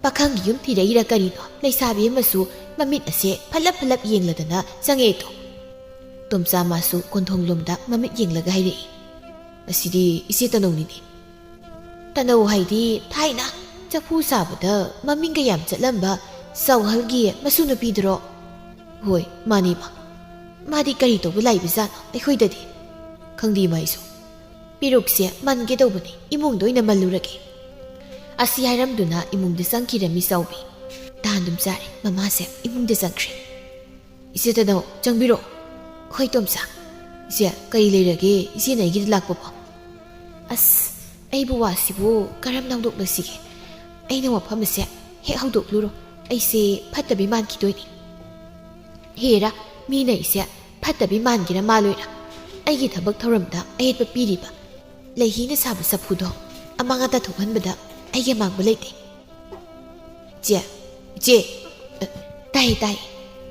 ꯄꯥꯈꯪꯒꯤ ꯌꯨꯝ ꯊꯤꯔꯛꯏꯔꯥ ꯀꯔꯤꯅꯣ, ꯂꯩꯁꯥꯕꯤ ꯑꯃꯁꯨ ꯃꯃꯤꯠ ꯑꯁꯦ ꯐꯠꯂꯞ ꯐꯠꯂꯞ ꯌꯦꯡꯂꯗꯅ ꯆꯪꯉꯛꯑꯦꯗꯣ꯫ ꯇꯣꯝꯆꯥ ꯃꯥꯁꯨ ꯀꯣꯟꯊꯣꯡꯂꯣꯝꯗ ꯃꯃꯤꯠ ꯌꯦꯡꯂꯒ ꯍꯥꯏꯔꯛꯏ, "ꯑꯁꯤꯗꯤ ꯏꯆꯦ ꯇꯅꯧꯅꯤꯅꯦ꯫" "ꯇꯅꯧ ꯍꯥꯏꯗꯤ ꯊꯥꯏꯅ ꯆꯐꯨ ꯁꯥꯕꯗ ꯃꯃꯤꯡꯒ ꯌꯥꯝ ꯆꯠꯂꯝꯕ ꯆꯥꯎꯍꯜꯒꯤ ꯃꯁꯨ ꯅꯨꯄꯤꯗꯨꯔꯣ?" "ꯍꯣꯏ, ꯃꯥꯅꯦ ꯏꯃꯥ꯫" "ꯃꯥꯗꯤ ꯀꯔꯤ ꯇꯧꯕ ꯂꯥꯛꯏꯕꯖꯥꯠꯅꯣ ꯑꯩꯈꯣꯏꯗꯗꯤ?" "ꯈꯪꯗꯦ ꯏꯃꯥ ꯑꯩꯁꯨ꯫" "ꯄꯦꯔꯨꯛꯁꯦ ꯃꯟꯒꯦ ꯇꯧꯕꯅꯤ, ꯏꯃꯨꯡꯗ ꯑꯣꯏꯅ ꯃꯜꯂꯨꯔꯒꯦ꯫" ꯑꯁꯤ ꯍꯥꯏꯔꯝꯗꯨꯅ ꯏꯃꯨꯡꯗ ꯆꯪꯈꯤꯔꯝꯃꯤ ꯆꯥꯎꯕꯤ꯫ ꯇꯥꯟꯗꯨꯝ ꯆꯥꯔꯦ, ꯃꯃꯥꯁꯦ ꯏꯃꯨꯡꯗ ꯆꯪꯈ꯭ꯔꯦ꯫ "ꯏꯆꯦ ꯇꯅꯧ, ꯆꯪꯕꯤꯔꯛꯑꯣ꯫" "ꯍꯣꯏ ꯇꯣꯝꯆꯥ꯫" "ꯏꯆꯦ, ꯀꯔꯤ ꯂꯩꯔꯒꯦ ꯏꯆꯦꯅ ꯑꯩꯒꯤꯗ ꯂꯥꯛꯄꯕꯣ?" "ꯑꯁ, ꯑꯩꯕꯨ ꯋꯥꯁꯤꯕꯨ ꯀꯔꯝꯅ ꯍꯧꯗꯣꯛꯂꯁꯤꯒꯦ? ꯑꯩꯅ ꯋꯥꯐꯝ ꯑꯁꯦ ꯍꯦꯛ ꯍꯧꯗꯣꯛꯂꯨꯔꯣ, ꯑꯩꯁꯦ ꯐꯠꯇꯕꯤ ꯃꯥꯟꯈꯤꯗꯣꯏꯅꯤ꯫" "ꯍꯦꯔꯥ, ꯃꯤꯅ ꯑꯩꯁꯦ ꯐꯠꯇꯕꯤ ꯃꯥꯟꯒꯦꯔꯥ ꯃꯥꯜꯂꯣꯏꯔꯥ, ꯑꯩꯒꯤ ꯊꯕꯛ ꯊꯧꯔꯝꯗ ꯑꯌꯦꯠꯄ ꯄꯤꯔꯤꯕ ꯂꯩꯍꯤꯅ ꯁꯥꯕ ꯆꯐꯨꯗꯣ ꯑꯃꯥꯡ ꯑꯇꯥ ꯊꯣꯛꯍꯟꯕꯗ ꯑꯩꯒꯤ ꯑꯃꯥꯡꯕ ꯂꯩꯇꯦ꯫" "ꯏꯆꯦ, ꯏꯆꯦ!" "ꯑ, ꯇꯥꯏ, ꯇꯥꯏ꯫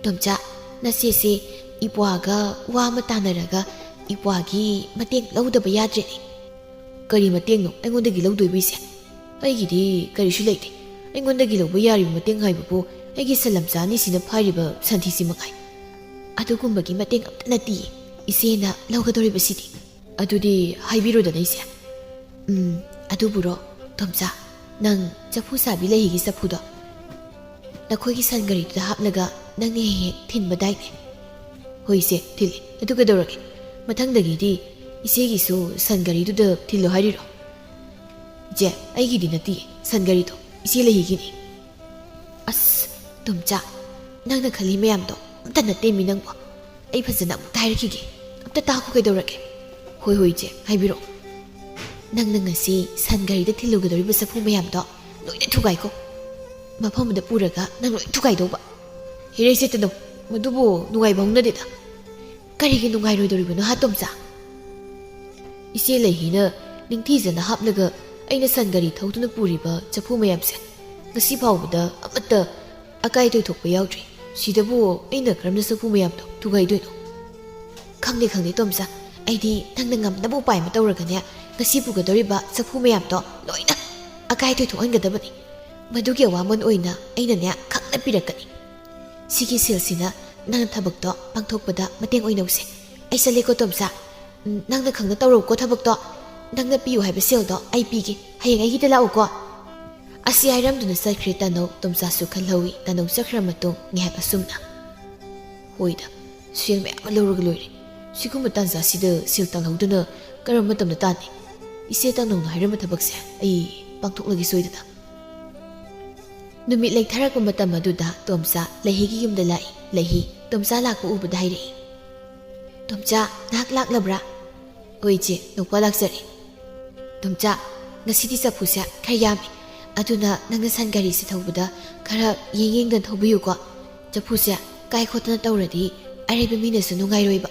ꯇꯣꯝꯆꯥ, ꯅꯆꯦꯁꯦ ꯏꯄ꯭ꯋꯥꯒ ꯋꯥ ꯑꯃ ꯇꯥꯅꯔꯒ ꯏꯄ꯭ꯋꯥꯒꯤ ꯃꯇꯦꯡ ꯂꯧꯗꯕ ꯌꯥꯗ꯭ꯔꯦꯅꯦ꯫" "ꯀꯔꯤ ꯃꯇꯦꯡꯅꯣ ꯑꯩꯉꯣꯟꯗꯒꯤ ꯂꯧꯗꯣꯏꯕꯨ ꯏꯆꯦ? ꯑꯩꯒꯤꯗꯤ ꯀꯔꯤꯁꯨ ꯂꯩꯇꯦ꯫ ꯑꯩꯉꯣꯟꯗꯒꯤ ꯂꯧꯕ ꯌꯥꯔꯤꯕ ꯃꯇꯦꯡ ꯍꯥꯏꯕꯕꯨ ꯑꯩꯒꯤ ꯁꯟ ꯂꯝꯆꯥ ꯑꯅꯤꯁꯤꯅ ꯐꯥꯏꯔꯤꯕ ꯁꯟꯊꯤꯁꯤ ꯃꯉꯥꯏ꯫ ꯑꯗꯨꯒꯨꯝꯕꯒꯤ ꯃꯇꯦꯡ ꯑꯝꯇ ꯅꯠꯇꯤꯌꯦ ꯏꯆꯦꯅ ꯂꯧꯒꯗꯧꯔꯤꯕꯁꯤꯗꯤ꯫" "ꯑꯗꯨꯗꯤ ꯍꯥꯏꯕꯤꯔꯣꯗꯅ ꯏꯆꯦ꯫" "ꯎꯝ, ꯑꯗꯨꯕꯨꯔꯣ, ꯇꯣꯝꯆꯥ, ꯅꯪ ꯆꯐꯨ ꯁꯥꯕꯤ ꯂꯩꯍꯤꯒꯤ ꯆꯐꯨꯗꯣ ꯅꯈꯣꯏꯒꯤ ꯁꯟ ꯒꯥꯔꯤꯗꯨꯗ ꯍꯥꯞꯂꯒ ꯅꯪꯅ ꯍꯦꯛ ꯍꯦꯛ ꯊꯤꯟꯕꯗꯥꯏꯅꯦ?" "ꯍꯣꯏ ꯏꯆꯦ, ꯊꯤꯜꯂꯤ꯫ ꯑꯗꯨ ꯀꯩꯗꯧꯔꯒꯦ? ꯃꯊꯪꯗꯒꯤꯗꯤ ꯏꯆꯦꯒꯤꯁꯨ ꯁꯟ ꯒꯥꯔꯤꯗꯨꯗ ꯊꯤꯜꯂꯣ ꯍꯥꯏꯔꯤꯔꯣ?" "ꯏꯆꯦ, ꯑꯩꯒꯤꯗꯤ ꯅꯠꯇꯤꯌꯦ, ꯁꯟ ꯒꯥꯔꯤꯗꯣ ꯏꯆꯦ ꯂꯩꯍꯤꯒꯤꯅꯤ꯫" "ꯑꯁ, ꯇꯣꯝꯆꯥ, ꯅꯪꯅ ꯈꯜꯂꯤ ꯃꯌꯥꯝꯗꯣ ꯑꯝꯇ ꯅꯠꯇꯦꯃꯤ ꯅꯪꯕꯣ꯫ ꯑꯩ ꯐꯖꯅ ꯑꯃꯨꯛꯇ ꯍꯥꯏꯔꯛꯈꯤꯒꯦ꯫ ꯑꯝꯇ ꯇꯥꯈꯣ ꯀꯩꯗꯧꯔꯒꯦ?" "ꯍꯣꯏ, ꯍꯣꯏ, ꯏꯆꯦ, ꯍꯥꯏꯕꯤꯔꯛꯑꯣ꯫" "ꯅꯪꯅ ꯉꯁꯤ ꯁꯟ ꯒꯥꯔꯤꯗ ꯊꯤꯜꯂꯨꯒꯗꯧꯔꯤꯕ ꯆꯐꯨ ꯃꯌꯥꯝꯗꯣ ꯂꯣꯏꯅ ꯊꯨꯒꯥꯏꯈꯣ꯫" "ꯃꯐꯝ ꯑꯃꯗ ꯄꯨꯔꯒ ꯅꯪ ꯂꯣꯏ ꯊꯨꯒꯥꯏꯗꯧꯕ꯫" "ꯍꯦꯔꯦ ꯏꯆꯦ ꯇꯅꯧ, ꯃꯗꯨꯕꯨ ꯅꯨꯡꯉꯥꯏꯕ ꯍꯧꯅꯗꯦꯗ꯫" "ꯀꯔꯤꯒꯤ ꯅꯨꯡꯉꯥꯏꯔꯣꯏꯗꯧꯔꯤꯕꯅꯣ ꯍꯥ, ꯇꯣꯝꯆꯥ?" "ꯏꯆꯦ ꯂꯩꯍꯤꯅ ꯅꯤꯡꯊꯤꯖꯅ ꯍꯥꯞꯂꯒ ꯑꯩꯅ ꯁꯟ ꯒꯥꯔꯤ ꯊꯧꯗꯨꯅ ꯄꯨꯔꯤꯕ ꯆꯐꯨ ꯃꯌꯥꯝꯁꯦ ꯉꯁꯤ ꯐꯥꯎꯕꯗ ꯑꯃꯠꯇ ꯑꯀꯥꯏ ꯑꯇꯣꯏ ꯊꯣꯛꯄ ꯌꯥꯎꯗ꯭ꯔꯤ꯫ ꯁꯤꯗꯕꯨ ꯑꯩꯅ ꯀꯔꯝꯅ ꯆꯐꯨ ꯃꯌꯥꯝꯗꯣ ꯊꯨꯒꯥꯏꯗꯣꯏꯅꯣ?" "ꯈꯪꯗꯦ, ꯈꯪꯗꯦ, ꯇꯣꯝꯆꯥ꯫ ꯑꯩꯗꯤ ꯅꯪꯅ ꯉꯝꯅꯕ ꯎꯄꯥꯏ ꯑꯃ ꯇꯧꯔꯒꯅꯦ, ꯉꯁꯤ ꯄꯨꯒꯗꯧꯔꯤꯕ ꯆꯐꯨ ꯃꯌꯥꯝꯗꯣ ꯂꯣꯏꯅ ꯑꯀꯥꯏ ꯑꯇꯣꯏ ꯊꯣꯛꯍꯟꯒꯗꯕꯅꯤ꯫ ꯃꯗꯨꯒꯤ ꯑꯋꯥꯃꯟ ꯑꯣꯏꯅ ꯑꯩꯅꯅꯦ ꯈꯪꯅ ꯄꯤꯔꯛꯀꯅꯤ꯫ ꯁꯤꯒꯤ ꯁꯦꯜꯁꯤꯅ ꯅꯪꯅ ꯊꯕꯛꯇꯣ ꯄꯥꯡꯊꯣꯛꯄꯗ ꯃꯇꯦꯡ ꯑꯣꯏꯅꯧꯁꯦ꯫ ꯑꯩ ꯆꯠꯂꯦꯀꯣ ꯇꯣꯝꯆꯥ꯫ ꯎꯝ, ꯅꯪꯅ ꯈꯪꯅ ꯇꯧꯔꯣꯀꯣ ꯊꯕꯛꯇꯣ꯫ ꯅꯪꯅ ꯄꯤꯌꯨ ꯍꯥꯏꯕ ꯁꯦꯜꯗꯣ ꯑꯩ ꯄꯤꯒꯦ꯫ ꯍꯌꯦꯡ ꯑꯩꯒꯤꯗ ꯂꯥꯛꯎꯀꯣ꯫ ꯑꯁꯤ ꯍꯥꯏꯔꯝꯗꯨꯅ ꯆꯠꯈ꯭ꯔꯦ ꯇꯥꯅꯧ꯫ ꯇꯣꯝꯆꯥꯁꯨ ꯈꯜꯍꯧꯏ꯫ ꯇꯥꯅꯧ ꯆꯠꯈ꯭ꯔ ꯃꯇꯨꯡ ꯉꯥꯏꯍꯥꯛ ꯑꯁꯨꯝꯅ, "ꯍꯣꯏꯗ, ꯁꯦꯜ ꯃꯌꯥꯝ ꯑꯃ ꯂꯧꯔꯒ ꯂꯣꯏꯔꯦ꯫ ꯁꯤꯒꯨꯝꯕ ꯇꯥꯟꯖꯥꯁꯤꯗ ꯁꯦꯜ ꯇꯥꯜꯍꯧꯗꯅ ꯀꯔꯝꯕ ꯃꯇꯝꯗ ꯇꯥꯅꯤ? ꯏꯆꯦ ꯇꯥꯅꯧꯅ ꯍꯥꯏꯔꯝꯕ ꯊꯕꯛꯁꯦ ꯑꯩ ꯄꯥꯡꯊꯣꯛꯂꯒꯦ ꯁꯣꯏꯗꯅ"꯫ ꯅꯨꯃꯤꯠ ꯂꯩꯊꯔꯛꯄ ꯃꯇꯝ ꯑꯗꯨꯗ ꯇꯣꯝꯆꯥ ꯂꯩꯍꯤꯒꯤ ꯌꯨꯝꯗ ꯂꯥꯛꯏ꯫ ꯂꯩꯍꯤ ꯇꯣꯝꯆꯥ ꯂꯥꯛꯄ ꯎꯕꯗ ꯍꯥꯏꯔꯛꯏ, "ꯇꯣꯝꯆꯥ, ꯅꯍꯥꯛ ꯂꯥꯛꯂꯕ꯭ꯔꯥ?" "ꯍꯣꯏ ꯏꯆꯦ, ꯅꯧꯄꯥ ꯂꯥꯛꯆꯔꯦ"꯫ "ꯇꯣꯝꯆꯥ, ꯉꯁꯤꯗꯤ ꯆꯐꯨꯁꯦ ꯈꯔ ꯌꯥꯝꯃꯤ, ꯑꯗꯨꯅ ꯅꯪꯅ ꯁꯟ ꯒꯥꯔꯤꯁꯦ ꯊꯧꯕꯗ ꯈꯔ ꯌꯦꯡ ꯌꯦꯡꯗꯅ ꯊꯧꯕꯤꯌꯨꯀꯣ꯫ ꯆꯐꯨꯁꯦ ꯀꯥꯏ ꯈꯣꯠꯇꯅ ꯇꯧꯔꯗꯤ ꯑꯔꯩꯕ ꯃꯤꯅꯁꯨ ꯅꯨꯡꯉꯥꯏꯔꯣꯏꯕ"꯫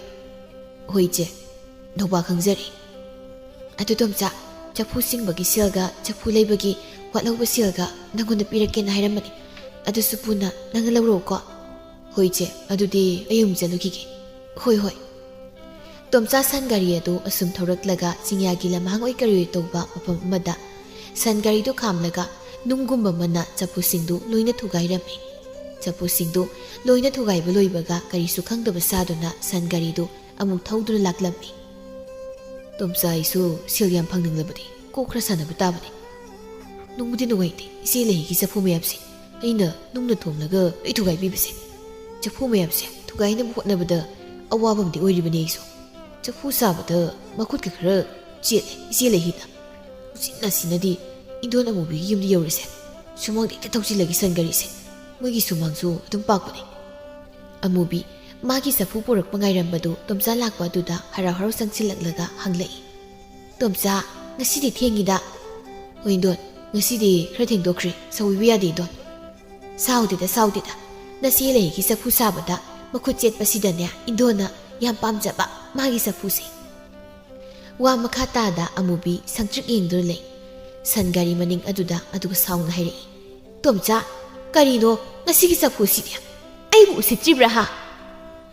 "ꯍꯣꯏ ꯏꯆꯦ, ꯅꯧꯄꯥ ꯈꯪꯖꯔꯦ꯫ ꯑꯗꯨ ꯇꯣꯝꯆꯥ, ꯆꯐꯨ ꯁꯤꯡꯕꯒꯤ ꯁꯦꯜꯒ ꯆꯐꯨ ꯂꯩꯕꯒꯤ ꯋꯥꯠꯍꯧꯕ ꯁꯦꯜꯒ ꯅꯪꯉꯣꯟꯗ ꯄꯤꯔꯛꯀꯦꯅ ꯍꯥꯏꯔꯝꯕꯅꯤ꯫ ꯑꯗꯨꯁꯨ ꯄꯨꯟꯅ ꯅꯪꯅ ꯂꯧꯔꯛꯎꯀꯣ"꯫ "ꯍꯣꯏ ꯏꯆꯦ, ꯑꯗꯨꯗꯤ ꯑꯩ ꯑꯃꯨꯛ ꯆꯠꯂꯨꯈꯤꯒꯦ"꯫ "ꯍꯣꯏ, ꯍꯣꯏ"꯫ ꯇꯣꯝꯆꯥ ꯁꯟ ꯒꯥꯔꯤ ꯑꯗꯨ ꯑꯁꯨꯝ ꯊꯧꯔꯛꯂꯒ ꯆꯤꯡꯌꯥꯒꯤ ꯂꯝꯍꯥꯡ ꯑꯣꯏ ꯀꯔꯤ ꯑꯣꯏ ꯇꯧꯕ ꯃꯐꯝ ꯑꯃꯗ ꯁꯟ ꯒꯥꯔꯤꯗꯨ ꯈꯥꯝꯂꯒ ꯅꯨꯡꯒꯨꯝꯕ ꯑꯃꯅ ꯆꯐꯨꯁꯤꯡꯗꯨ ꯂꯣꯏꯅ ꯊꯨꯒꯥꯏꯔꯝꯃꯤ꯫ ꯆꯐꯨꯁꯤꯡꯗꯨ ꯂꯣꯏꯅ ꯊꯨꯒꯥꯏꯕ ꯂꯣꯏꯕꯒ ꯀꯔꯤꯁꯨ ꯈꯪꯗꯕ ꯁꯥꯗꯨꯅ ꯁꯟ ꯒꯥꯔꯤꯗꯨ ꯑꯃꯨꯛ ꯊꯧꯗꯨꯅ ꯂꯥꯛꯂꯝꯃꯤ꯫ "ꯇꯣꯝꯆꯥ, ꯑꯩꯁꯨ ꯁꯦꯜ ꯌꯥꯝ ꯐꯪꯅꯤꯡꯂꯕꯗꯤ ꯀꯣꯛ ꯈꯔ ꯁꯥꯟꯅꯕ ꯇꯥꯕꯅꯤ꯫ ꯅꯨꯡꯕꯨꯗꯤ ꯅꯨꯡꯉꯥꯏꯇꯦ ꯏꯆꯦ ꯂꯩꯍꯤꯒꯤ ꯆꯐꯨ ꯃꯌꯥꯝꯁꯦ ꯑꯩꯅ ꯅꯨꯡꯅ ꯊꯣꯝꯂꯒ ꯂꯣꯏ ꯊꯨꯒꯥꯏꯕꯤꯕꯁꯦ꯫ ꯆꯐꯨ ꯃꯌꯥꯝꯁꯦ ꯊꯨꯒꯥꯏꯅꯕ ꯍꯣꯠꯅꯕꯗ ꯑꯋꯥꯕ ꯑꯃꯗꯤ ꯑꯣꯏꯔꯤꯕꯅꯤ ꯑꯩꯁꯨ꯫ ꯆꯐꯨ ꯁꯥꯕꯗ ꯃꯈꯨꯠꯀ ꯈꯔ ꯆꯦꯠꯂꯦ ꯏꯆꯦ ꯂꯩꯍꯤꯗ꯫ ꯎꯆꯤꯟ ꯅꯥꯆꯤꯟꯅꯗꯤ ꯏꯟꯗꯣꯟ ꯑꯃꯨꯕꯤꯒꯤ ꯌꯨꯝꯗ ꯌꯧꯔꯁꯦ꯫ ꯁꯨꯃꯥꯡꯗ ꯍꯦꯛꯇ ꯊꯧꯖꯤꯜꯂꯒꯦ ꯁꯟ ꯒꯥꯔꯤꯁꯦ꯫ ꯃꯣꯏꯒꯤ ꯁꯨꯃꯥꯡꯁꯨ ꯑꯗꯨꯝ ꯄꯥꯛꯄꯅꯦ"꯫ ꯑꯃꯨꯕꯤ ꯃꯥꯒꯤ ꯆꯐꯨ ꯄꯨꯔꯛꯄ ꯉꯥꯏꯔꯝꯕꯗꯨ ꯇꯣꯝꯆꯥ ꯂꯥꯛꯄ ꯑꯗꯨꯗ ꯍꯔꯥꯎ ꯍꯔꯥꯎ ꯆꯪꯁꯤꯜꯂꯛꯂꯒ ꯍꯪꯂꯛꯏ, "ꯇꯣꯝꯆꯥ, ꯉꯁꯤꯗꯤ ꯊꯦꯡꯉꯤꯗ"꯫ "ꯍꯣꯏ ꯏꯟꯗꯣꯟ, ꯉꯁꯤꯗꯤ ꯈꯔ ꯊꯦꯡꯗꯣꯛꯈ꯭ꯔꯦ, ꯁꯥꯎꯕꯤꯕ ꯌꯥꯗꯦ ꯏꯟꯗꯣꯟ"꯫ "ꯁꯥꯎꯗꯦꯗ, ꯁꯥꯎꯗꯦꯗ꯫ ꯅꯆꯦ ꯂꯩꯍꯤꯒꯤ ꯆꯐꯨ ꯁꯥꯕꯗ ꯃꯈꯨꯠ ꯆꯦꯠꯄꯁꯤꯗꯅꯦ ꯏꯟꯗꯣꯟꯅ ꯌꯥꯝ ꯄꯥꯝꯖꯕ ꯃꯥꯒꯤ ꯆꯐꯨꯁꯦ"꯫ ꯋꯥ ꯃꯈꯥ ꯇꯥꯗ ꯑꯃꯨꯕꯤ ꯁꯪꯇ꯭ꯔꯤꯛ ꯌꯦꯡꯗꯨꯅ ꯂꯩ꯫ ꯁꯟ ꯒꯥꯔꯤ ꯃꯅꯤꯡ ꯑꯗꯨꯗ ꯑꯗꯨꯒ ꯁꯥꯎꯅ ꯍꯥꯏꯔꯛꯏ, "ꯇꯣꯝꯆꯥ, ꯀꯔꯤꯅꯣ ꯉꯁꯤꯒꯤ ꯆꯐꯨꯁꯤꯗꯤ? ꯑꯩꯕꯨ ꯎꯁꯤꯠꯇ꯭ꯔꯤꯕ꯭ꯔꯥ ꯍꯥ?"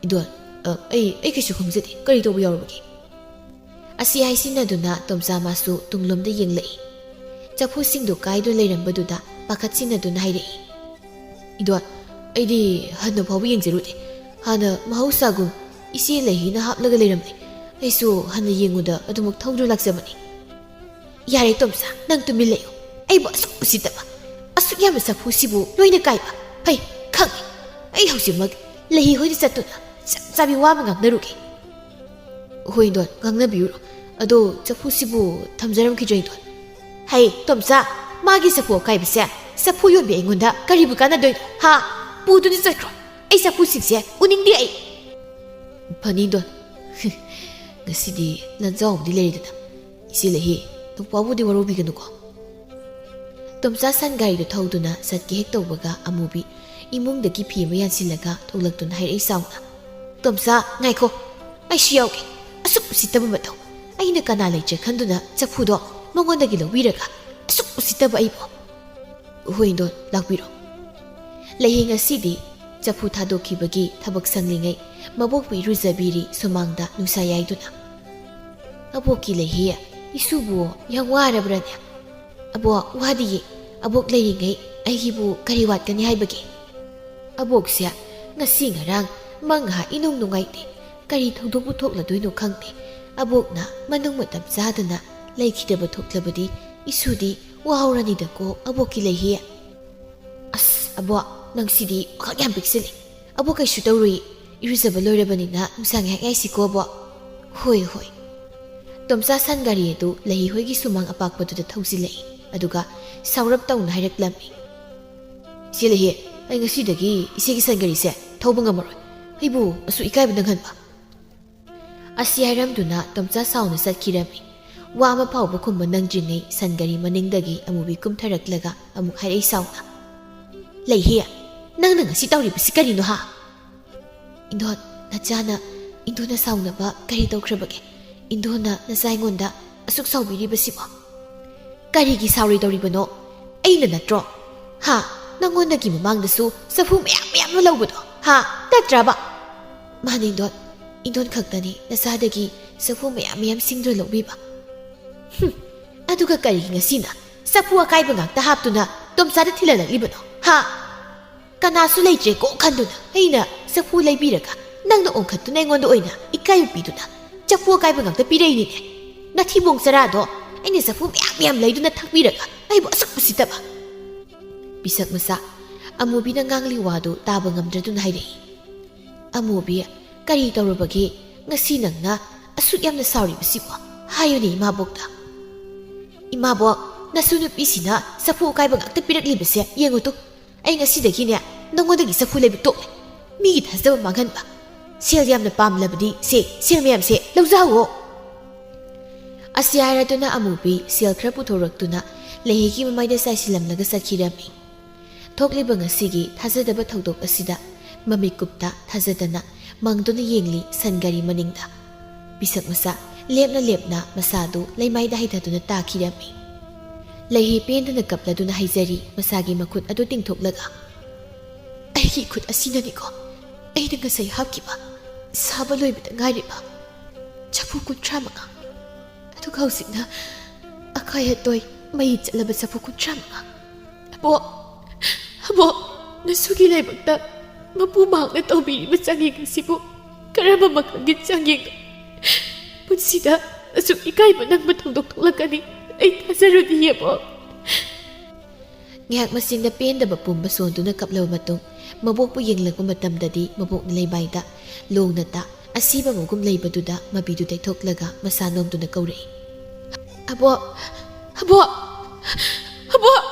"ꯏꯟꯗꯣꯟ, ꯑ, ꯑꯩ, ꯑꯩ ꯀꯩꯁꯨ ꯈꯪꯖꯗꯦ꯫ ꯀꯔꯤ ꯇꯧꯕ ꯌꯥꯎꯔꯕꯒꯦ?" ꯑꯁꯤ ꯍꯥꯏꯁꯤꯟꯅꯗꯨꯅ ꯇꯣꯝꯆꯥ ꯃꯥꯁꯨ ꯇꯨꯡꯂꯣꯝꯗ ꯌꯦꯡꯂꯛꯏ꯫ ꯆꯐꯨꯁꯤꯡꯗꯨ ꯀꯥꯏꯗꯨꯅ ꯂꯩꯔꯝꯕꯗꯨꯗ ꯄꯥꯈꯠ ꯁꯤꯟꯅꯗꯨꯅ ꯍꯥꯏꯔꯛꯏ꯫ "ꯏꯟꯗꯣꯟ, ꯑꯩꯗꯤ ꯍꯟꯅ ꯐꯥꯎꯕ ꯌꯦꯡꯖꯔꯨꯗꯦ꯫ ꯍꯥꯟꯅ ꯃꯍꯧꯁꯥꯒꯨꯝ ꯏꯆꯦ ꯂꯩꯍꯤꯅ ꯍꯥꯞꯂꯒ ꯂꯩꯔꯝꯂꯦ꯫ ꯑꯩꯁꯨ ꯍꯟꯅ ꯌꯦꯡꯉꯨꯗ ꯑꯗꯨꯃꯛ ꯊꯧꯗꯨꯅ ꯂꯥꯛꯆꯕꯅꯤ꯫" "ꯌꯥꯔꯦ ꯇꯣꯝꯆꯥ, ꯅꯪ ꯇꯨꯃꯤꯟ ꯂꯩꯌꯨ꯫ ꯑꯩꯕꯨ ꯑꯁꯨꯛ ꯎꯁꯤꯠꯇꯕ, ꯑꯁꯨꯛ ꯌꯥꯝꯕ ꯆꯐꯨꯁꯤꯕꯨ ꯂꯣꯏꯅ ꯀꯥꯏꯕ꯫ ꯐꯩ, ꯈꯪꯉꯦ꯫ ꯑꯩ ꯍꯧꯖꯤꯛꯃꯛ ꯂꯩꯍꯤ ꯍꯣꯏꯗ ꯆꯠꯇꯨꯅ ꯆꯞ ꯆꯥꯕꯤ ꯋꯥ ꯑꯃ ꯉꯥꯡꯅꯔꯨꯒꯦ꯫" "ꯍꯣꯏ ꯏꯟꯗꯣꯟ, ꯉꯥꯡꯅꯕꯤꯔꯨꯔꯣ꯫ ꯑꯗꯣ ꯆꯐꯨꯁꯤꯕꯨ ꯊꯝꯖꯔꯝꯈꯤꯗ꯭ꯔꯣ ꯏꯟꯗꯣꯟ?" "ꯍꯩ ꯇꯣꯝꯆꯥ, ꯃꯥꯒꯤ ꯆꯐꯨ ꯑꯀꯥꯏꯕꯁꯦ ꯆꯐꯨ ꯌꯣꯟꯕꯤ ꯑꯩꯉꯣꯟꯗ ꯀꯔꯤꯕꯨ ꯀꯥꯟꯅꯗꯣꯏꯅꯣ? ꯍꯥ? ꯄꯨꯗꯨꯅ ꯆꯠꯈ꯭ꯔꯣ꯫ ꯑꯩ ꯆꯐꯨꯁꯤꯡꯁꯦ ꯎꯅꯤꯡꯗꯦ ꯑꯩ꯫" "ꯐꯅꯤ ꯏꯟꯗꯣꯟ꯫ ꯉꯁꯤꯗꯤ ꯂꯟꯖꯥꯎ ꯑꯃꯗꯤ ꯂꯩꯔꯦꯗꯅ꯫ ꯏꯆꯦ ꯂꯩꯍꯤ, ꯅꯨꯄꯥꯕꯨꯗꯤ ꯋꯥꯔꯧꯕꯤꯒꯅꯨꯀꯣ꯫" ꯇꯣꯝꯆꯥ ꯁꯟ ꯒꯥꯔꯤꯗꯨ ꯊꯧꯗꯨꯅ ꯆꯠꯀꯦ ꯍꯦꯛ ꯇꯧꯕꯒ ꯑꯃꯨꯕꯤ ꯏꯃꯨꯡꯗꯒꯤ ꯐꯤ ꯑꯃ ꯌꯥꯟꯁꯤꯜꯂꯒ ꯊꯣꯛꯂꯛꯇꯨꯅ ꯍꯥꯏꯔꯛꯏ ꯆꯥꯎꯅ꯫ "ꯇꯣꯝꯆꯥ, ꯉꯥꯏꯈꯣ꯫ ꯑꯩꯁꯨ ꯌꯥꯎꯒꯦ꯫ ꯑꯁꯨꯛ ꯎꯁꯤꯠꯇꯕ ꯃꯇꯧ꯫ ꯑꯩꯅ ꯀꯅꯥ ꯂꯩꯇ꯭ꯔꯦ ꯈꯟꯗꯨꯅ ꯆꯐꯨꯗꯣ ꯃꯉꯣꯟꯗꯒꯤ ꯂꯧꯕꯤꯔꯒ ꯑꯁꯨꯛ ꯎꯁꯤꯠꯇꯕ ꯑꯩꯕꯨ꯫" "ꯍꯣꯏ ꯏꯟꯗꯣꯟ, ꯂꯥꯛꯄꯤꯔꯣ꯫" ꯂꯩꯍꯤ ꯉꯁꯤꯗꯤ ꯆꯐꯨ ꯊꯥꯗꯣꯛꯈꯤꯕꯒꯤ ꯊꯕꯛ ꯁꯪꯂꯤꯉꯩ ꯃꯕꯣꯛꯄꯨ ꯏꯔꯨꯖꯕꯤꯔꯤ ꯁꯨꯃꯥꯡꯗ ꯅꯨꯡꯁꯥ ꯌꯥꯏꯗꯨꯅ꯫ "ꯑꯕꯣꯛꯀꯤ ꯂꯩꯍꯤ, ꯏꯁꯨꯕꯨ ꯌꯥꯝ ꯋꯥꯔꯕ꯭ꯔꯅꯦ?" "ꯑꯕꯣꯛ, ꯋꯥꯗꯤꯌꯦ꯫ ꯑꯕꯣꯛ ꯂꯩꯔꯤꯉꯩ ꯑꯩꯒꯤꯕꯨ ꯀꯔꯤ ꯋꯥꯠꯀꯅꯤ ꯍꯥꯏꯕꯒꯦ? ꯑꯕꯣꯛꯁꯦ ꯉꯁꯤ ꯉꯔꯥꯡ ꯃꯪꯍꯥ ꯏꯅꯨꯡ ꯅꯨꯡꯉꯥꯏꯇꯦ꯫ ꯀꯔꯤ ꯊꯧꯗꯣꯛꯄꯨ ꯊꯣꯛꯂꯗꯣꯏꯅꯣ ꯈꯪꯗꯦ꯫ ꯑꯕꯣꯛꯅ ꯃꯅꯨꯡ ꯃꯇꯝ ꯆꯥꯗꯅ ꯂꯩꯈꯤꯗꯕ ꯊꯣꯛꯂꯕꯗꯤ ꯏꯁꯨꯗꯤ ꯋꯥꯍꯧꯔꯅꯤꯗꯀꯣ ꯑꯕꯣꯛꯀꯤ ꯂꯩꯍꯤ꯫" "ꯑꯁ, ꯑꯕꯣꯛ, ꯅꯪꯁꯤꯗꯤ ꯋꯥꯈꯛ ꯌꯥꯝ ꯄꯤꯛꯁꯤꯜꯂꯦ꯫ ꯑꯕꯣꯛ ꯀꯩꯁꯨ ꯇꯧꯔꯨꯏ꯫ ꯏꯔꯨꯖꯕ ꯂꯣꯏꯔꯕꯅꯤꯅ ꯅꯨꯡꯁꯥ ꯉꯥꯏꯍꯥꯛ ꯌꯥꯏꯁꯤꯀꯣ, ꯑꯕꯣꯛ?" "ꯍꯣꯏ, ꯍꯣꯏ꯫" ꯇꯣꯝꯆꯥ ꯁꯟ ꯒꯥꯔꯤ ꯑꯗꯨ ꯂꯩꯍꯤ ꯍꯣꯏꯒꯤ ꯁꯨꯃꯥꯡ ꯑꯄꯥꯛꯄꯗꯨꯗ ꯊꯧꯖꯤꯜꯂꯛꯏ꯫ ꯑꯗꯨꯒ ꯁꯥꯎꯔꯞ ꯇꯧꯅ ꯍꯥꯏꯔꯛꯂꯝꯃꯤ, "ꯏꯆꯦ ꯂꯩꯍꯤ, ꯑꯩ ꯉꯁꯤꯗꯒꯤ ꯏꯆꯦꯒꯤ ꯁꯟ ꯒꯥꯔꯤꯁꯦ ꯊꯧꯕ ꯉꯝꯃꯔꯣꯏ꯫ ꯑꯩꯕꯨ ꯑꯁꯨꯛ ꯏꯀꯥꯏꯕ ꯅꯪꯍꯟꯕ꯫" ꯑꯁꯤ ꯍꯥꯏꯔꯝꯗꯨꯅ ꯇꯣꯝꯆꯥ ꯁꯥꯎꯅ ꯆꯠꯈꯤꯔꯝꯃꯤ꯫ ꯋꯥ ꯑꯃ ꯐꯥꯎꯕ ꯈꯨꯝꯕ ꯅꯪꯗ꯭ꯔꯤꯉꯩ ꯁꯟ ꯒꯥꯔꯤ ꯃꯅꯤꯡꯗꯒꯤ ꯑꯃꯨꯕꯤ ꯀꯨꯝꯊꯔꯛꯂꯒ ꯑꯃꯨꯛ ꯍꯥꯏꯔꯛꯏ ꯁꯥꯎꯅ, "ꯂꯩꯍꯤ, ꯅꯪꯅ ꯉꯁꯤ ꯇꯧꯔꯤꯕꯁꯤ ꯀꯔꯤꯅꯣ ꯍꯥ?" "ꯏꯟꯗꯣꯟ, ꯅꯆꯥꯅ ꯏꯟꯗꯣꯟꯅ ꯁꯥꯎꯅꯕ ꯀꯔꯤ ꯇꯧꯈ꯭ꯔꯕꯒꯦ? ꯏꯟꯗꯣꯟꯅ ꯅꯆꯥ ꯑꯩꯉꯣꯟꯗ ꯑꯁꯨꯛ ꯁꯥꯎꯕꯤꯔꯤꯕꯁꯤꯕꯣ?" "ꯀꯔꯤꯒꯤ ꯁꯥꯎꯔꯣꯏꯗꯧꯔꯤꯕꯅꯣ? ꯑꯩꯅ ꯅꯠꯇ꯭ꯔꯣ? ꯍꯥ? ꯅꯪꯉꯣꯟꯗꯒꯤ ꯃꯃꯥꯡꯗꯁꯨ ꯆꯐꯨ ꯃꯌꯥꯝ ꯃꯌꯥꯝ ꯑꯃ ꯂꯧꯕꯗꯣ, ꯍꯥ? ꯅꯠꯇ꯭ꯔꯕ?" "ꯃꯥꯅꯦ ꯏꯟꯗꯣꯟ, ꯏꯟꯗꯣꯟ ꯈꯛꯇꯅꯤ ꯅꯆꯥꯗꯒꯤ ꯆꯐꯨ ꯃꯌꯥꯝ ꯃꯌꯥꯝ ꯁꯤꯡꯗꯨꯅ ꯂꯧꯕꯤꯕ꯫" "ꯍꯨꯝ, ꯑꯗꯨꯒ ꯀꯔꯤꯒꯤ ꯉꯁꯤꯅ ꯆꯐꯨ ꯑꯀꯥꯏꯕ ꯉꯥꯛꯇ ꯍꯥꯞꯇꯨꯅ ꯇꯣꯝꯆꯥꯗ ꯊꯤꯜꯍꯜꯂꯛꯂꯤꯕꯅꯣ? ꯍꯥ? ꯀꯅꯥꯁꯨ ꯂꯩꯇ꯭ꯔꯦꯀꯣ ꯈꯟꯗꯨꯅ ꯑꯩꯅ ꯆꯐꯨ ꯂꯩꯕꯤꯔꯒ ꯅꯪꯅ ꯑꯣꯟꯈꯠꯇꯨꯅ ꯑꯩꯉꯣꯟꯗ ꯑꯣꯏꯅ ꯏꯀꯥꯏꯕ ꯄꯤꯗꯨꯅ ꯆꯐꯨ ꯑꯀꯥꯏꯕ ꯉꯥꯛꯇ ꯄꯤꯔꯛꯏꯅꯤꯅꯦ꯫ ꯅꯊꯤꯕꯣꯡ ꯆꯔꯥꯗꯣ ꯑꯩꯅ ꯆꯐꯨ ꯃꯌꯥꯝ ꯃꯌꯥꯝ ꯂꯩꯗꯨꯅ ꯊꯛꯄꯤꯔꯒ ꯑꯩꯕꯨ ꯑꯁꯨꯛ ꯎꯁꯤꯠꯇꯕ꯫ ꯄꯤꯁꯛ ꯃꯆꯥ ꯑꯃꯨꯕꯤꯅ ꯉꯥꯡꯂꯤ ꯋꯥꯗꯨ ꯇꯥꯕ ꯉꯝꯗ꯭ꯔꯗꯨꯅ ꯍꯥꯏꯔꯛꯏ꯫ ꯑꯃꯨꯕꯤ, ꯀꯔꯤ ꯇꯧꯔꯕꯒꯦ? ꯉꯁꯤ ꯅꯪꯅ ꯑꯁꯨꯛ ꯌꯥꯝꯅ ꯁꯥꯎꯔꯤꯕꯁꯤꯕꯣ? ꯍꯥꯏꯌꯨꯅꯦ ꯏꯃꯥꯕꯣꯛꯇ꯫ ꯏꯃꯥꯕꯣꯛ, ꯅꯁꯨ ꯅꯨꯄꯤꯁꯤꯅ ꯆꯐꯨ ꯑꯀꯥꯏꯕ ꯉꯥꯛꯇ ꯄꯤꯔꯛꯂꯤꯕꯁꯦ ꯌꯦꯡꯉꯨ ꯇꯨ꯫ ꯑꯩ ꯉꯁꯤꯗꯒꯤꯅꯦ ꯅꯪꯉꯣꯟꯗꯒꯤ ꯆꯐꯨ ꯂꯩꯕ ꯇꯣꯛꯂꯦ꯫ ꯃꯤꯒꯤ ꯊꯥꯖꯕ ꯃꯥꯡꯍꯟꯕ꯫ ꯁꯦꯜ ꯌꯥꯝꯅ ꯄꯥꯝꯂꯕꯗꯤ ꯁꯦ, ꯁꯦꯜ ꯃꯌꯥꯝꯁꯦ ꯂꯧꯖꯍꯧꯋꯣ꯫ ꯑꯁꯤ ꯍꯥꯏꯔꯗꯨꯅ ꯑꯃꯨꯕꯤ ꯁꯦꯜ ꯈꯔ ꯄꯨꯊꯣꯔꯛꯇꯨꯅ ꯂꯩꯍꯩꯒꯤ ꯃꯃꯥꯏꯗ ꯆꯥꯏꯁꯤꯜꯂꯝꯂꯒ ꯆꯠꯈꯤꯔꯝꯃꯤ꯫ ꯊꯣꯛꯂꯤꯕ ꯉꯁꯤꯒꯤ ꯊꯥꯖꯗꯕ ꯊꯧꯗꯣꯛ ꯑꯁꯤꯗ ꯃꯃꯤꯠꯀꯨꯞꯇ ꯊꯥꯖꯗꯅ ꯃꯪꯗꯨꯅ ꯌꯦꯡꯂꯤ ꯁꯟ ꯒꯥꯔꯤ ꯃꯅꯤꯡꯗ꯫ ꯄꯤꯁꯛ ꯃꯆꯥ ꯂꯦꯞꯅ ꯂꯦꯞꯅ ꯃꯁꯥꯗꯨ ꯂꯩꯃꯥꯏꯗ ꯍꯩꯊꯗꯨꯅ ꯇꯥꯈꯤꯔꯝꯃꯤ꯫ ꯂꯩꯍꯤ ꯄꯦꯟꯗꯅ ꯀꯞꯂꯗꯨꯅ ꯍꯥꯏꯖꯔꯤ ꯃꯁꯥꯒꯤ ꯃꯈꯨꯠ ꯑꯗꯨ ꯇꯤꯡꯊꯣꯛꯂꯒ, "ꯑꯩꯒꯤ ꯈꯨꯠ ꯑꯁꯤꯅꯅꯤꯀꯣ ꯑꯩꯅ ꯉꯁꯥꯏ ꯍꯥꯞꯈꯤꯕ ꯁꯥꯕ ꯂꯣꯏꯕꯗ ꯉꯥꯏꯔꯤꯕ ꯆꯐꯨ ꯀꯨꯟꯊ꯭ꯔꯥ ꯃꯉꯥ꯫ ꯑꯗꯨꯒ ꯍꯧꯖꯤꯛꯅ ꯑꯀꯥꯏ ꯑꯇꯣꯏ ꯃꯩ ꯆꯠꯂꯕ ꯆꯐꯨ ꯀꯨꯟꯊ꯭ꯔꯥ ꯃꯉꯥ꯫ ꯑꯕꯣꯛ, ꯑꯕꯣꯛ, ꯅꯁꯨꯒꯤ ꯂꯥꯏꯕꯛꯇ ꯃꯄꯨ ꯃꯍꯥꯛꯅ ꯇꯧꯕꯤꯔꯤꯕ ꯆꯥꯡꯌꯦꯡ ꯑꯁꯤꯕꯨ ꯀꯔꯝꯕ ꯃꯈꯜꯒꯤ ꯆꯥꯡꯌꯦꯡꯅꯣ? ꯄꯨꯟꯁꯤꯗ ꯑꯁꯨꯛ ꯏꯀꯥꯏꯕ ꯅꯪꯕ ꯊꯧꯗꯣꯛ ꯊꯣꯛꯂꯛꯀꯅꯤ ꯑꯩ ꯊꯥꯖꯔꯨꯗꯤꯌꯦ, ꯑꯕꯣꯛ꯫" ꯉꯥꯏꯍꯥꯛ ꯃꯁꯤꯡꯗ ꯄꯦꯟꯗꯕ ꯄꯨꯝꯕ ꯁꯣꯟꯗꯨꯅ ꯀꯞꯂꯕ ꯃꯇꯨꯡ, ꯃꯕꯣꯛꯄꯨ ꯌꯦꯡꯂꯛꯄ ꯃꯇꯝꯗꯗꯤ ꯃꯕꯣꯛꯅ ꯂꯩꯃꯥꯏꯗ ꯂꯣꯡꯅ ꯇꯥ ꯑꯁꯤꯕ ꯃꯒꯨꯝ ꯂꯩꯕꯗꯨꯗ ꯃꯄꯤꯗꯨ ꯇꯩꯊꯣꯛꯂꯒ ꯃꯁꯥ ꯅꯣꯝꯗꯨꯅ ꯀꯧꯔꯛꯏ꯫ "ꯑꯕꯣꯛ, ꯑꯕꯣꯛ, ꯑꯕꯣꯛ,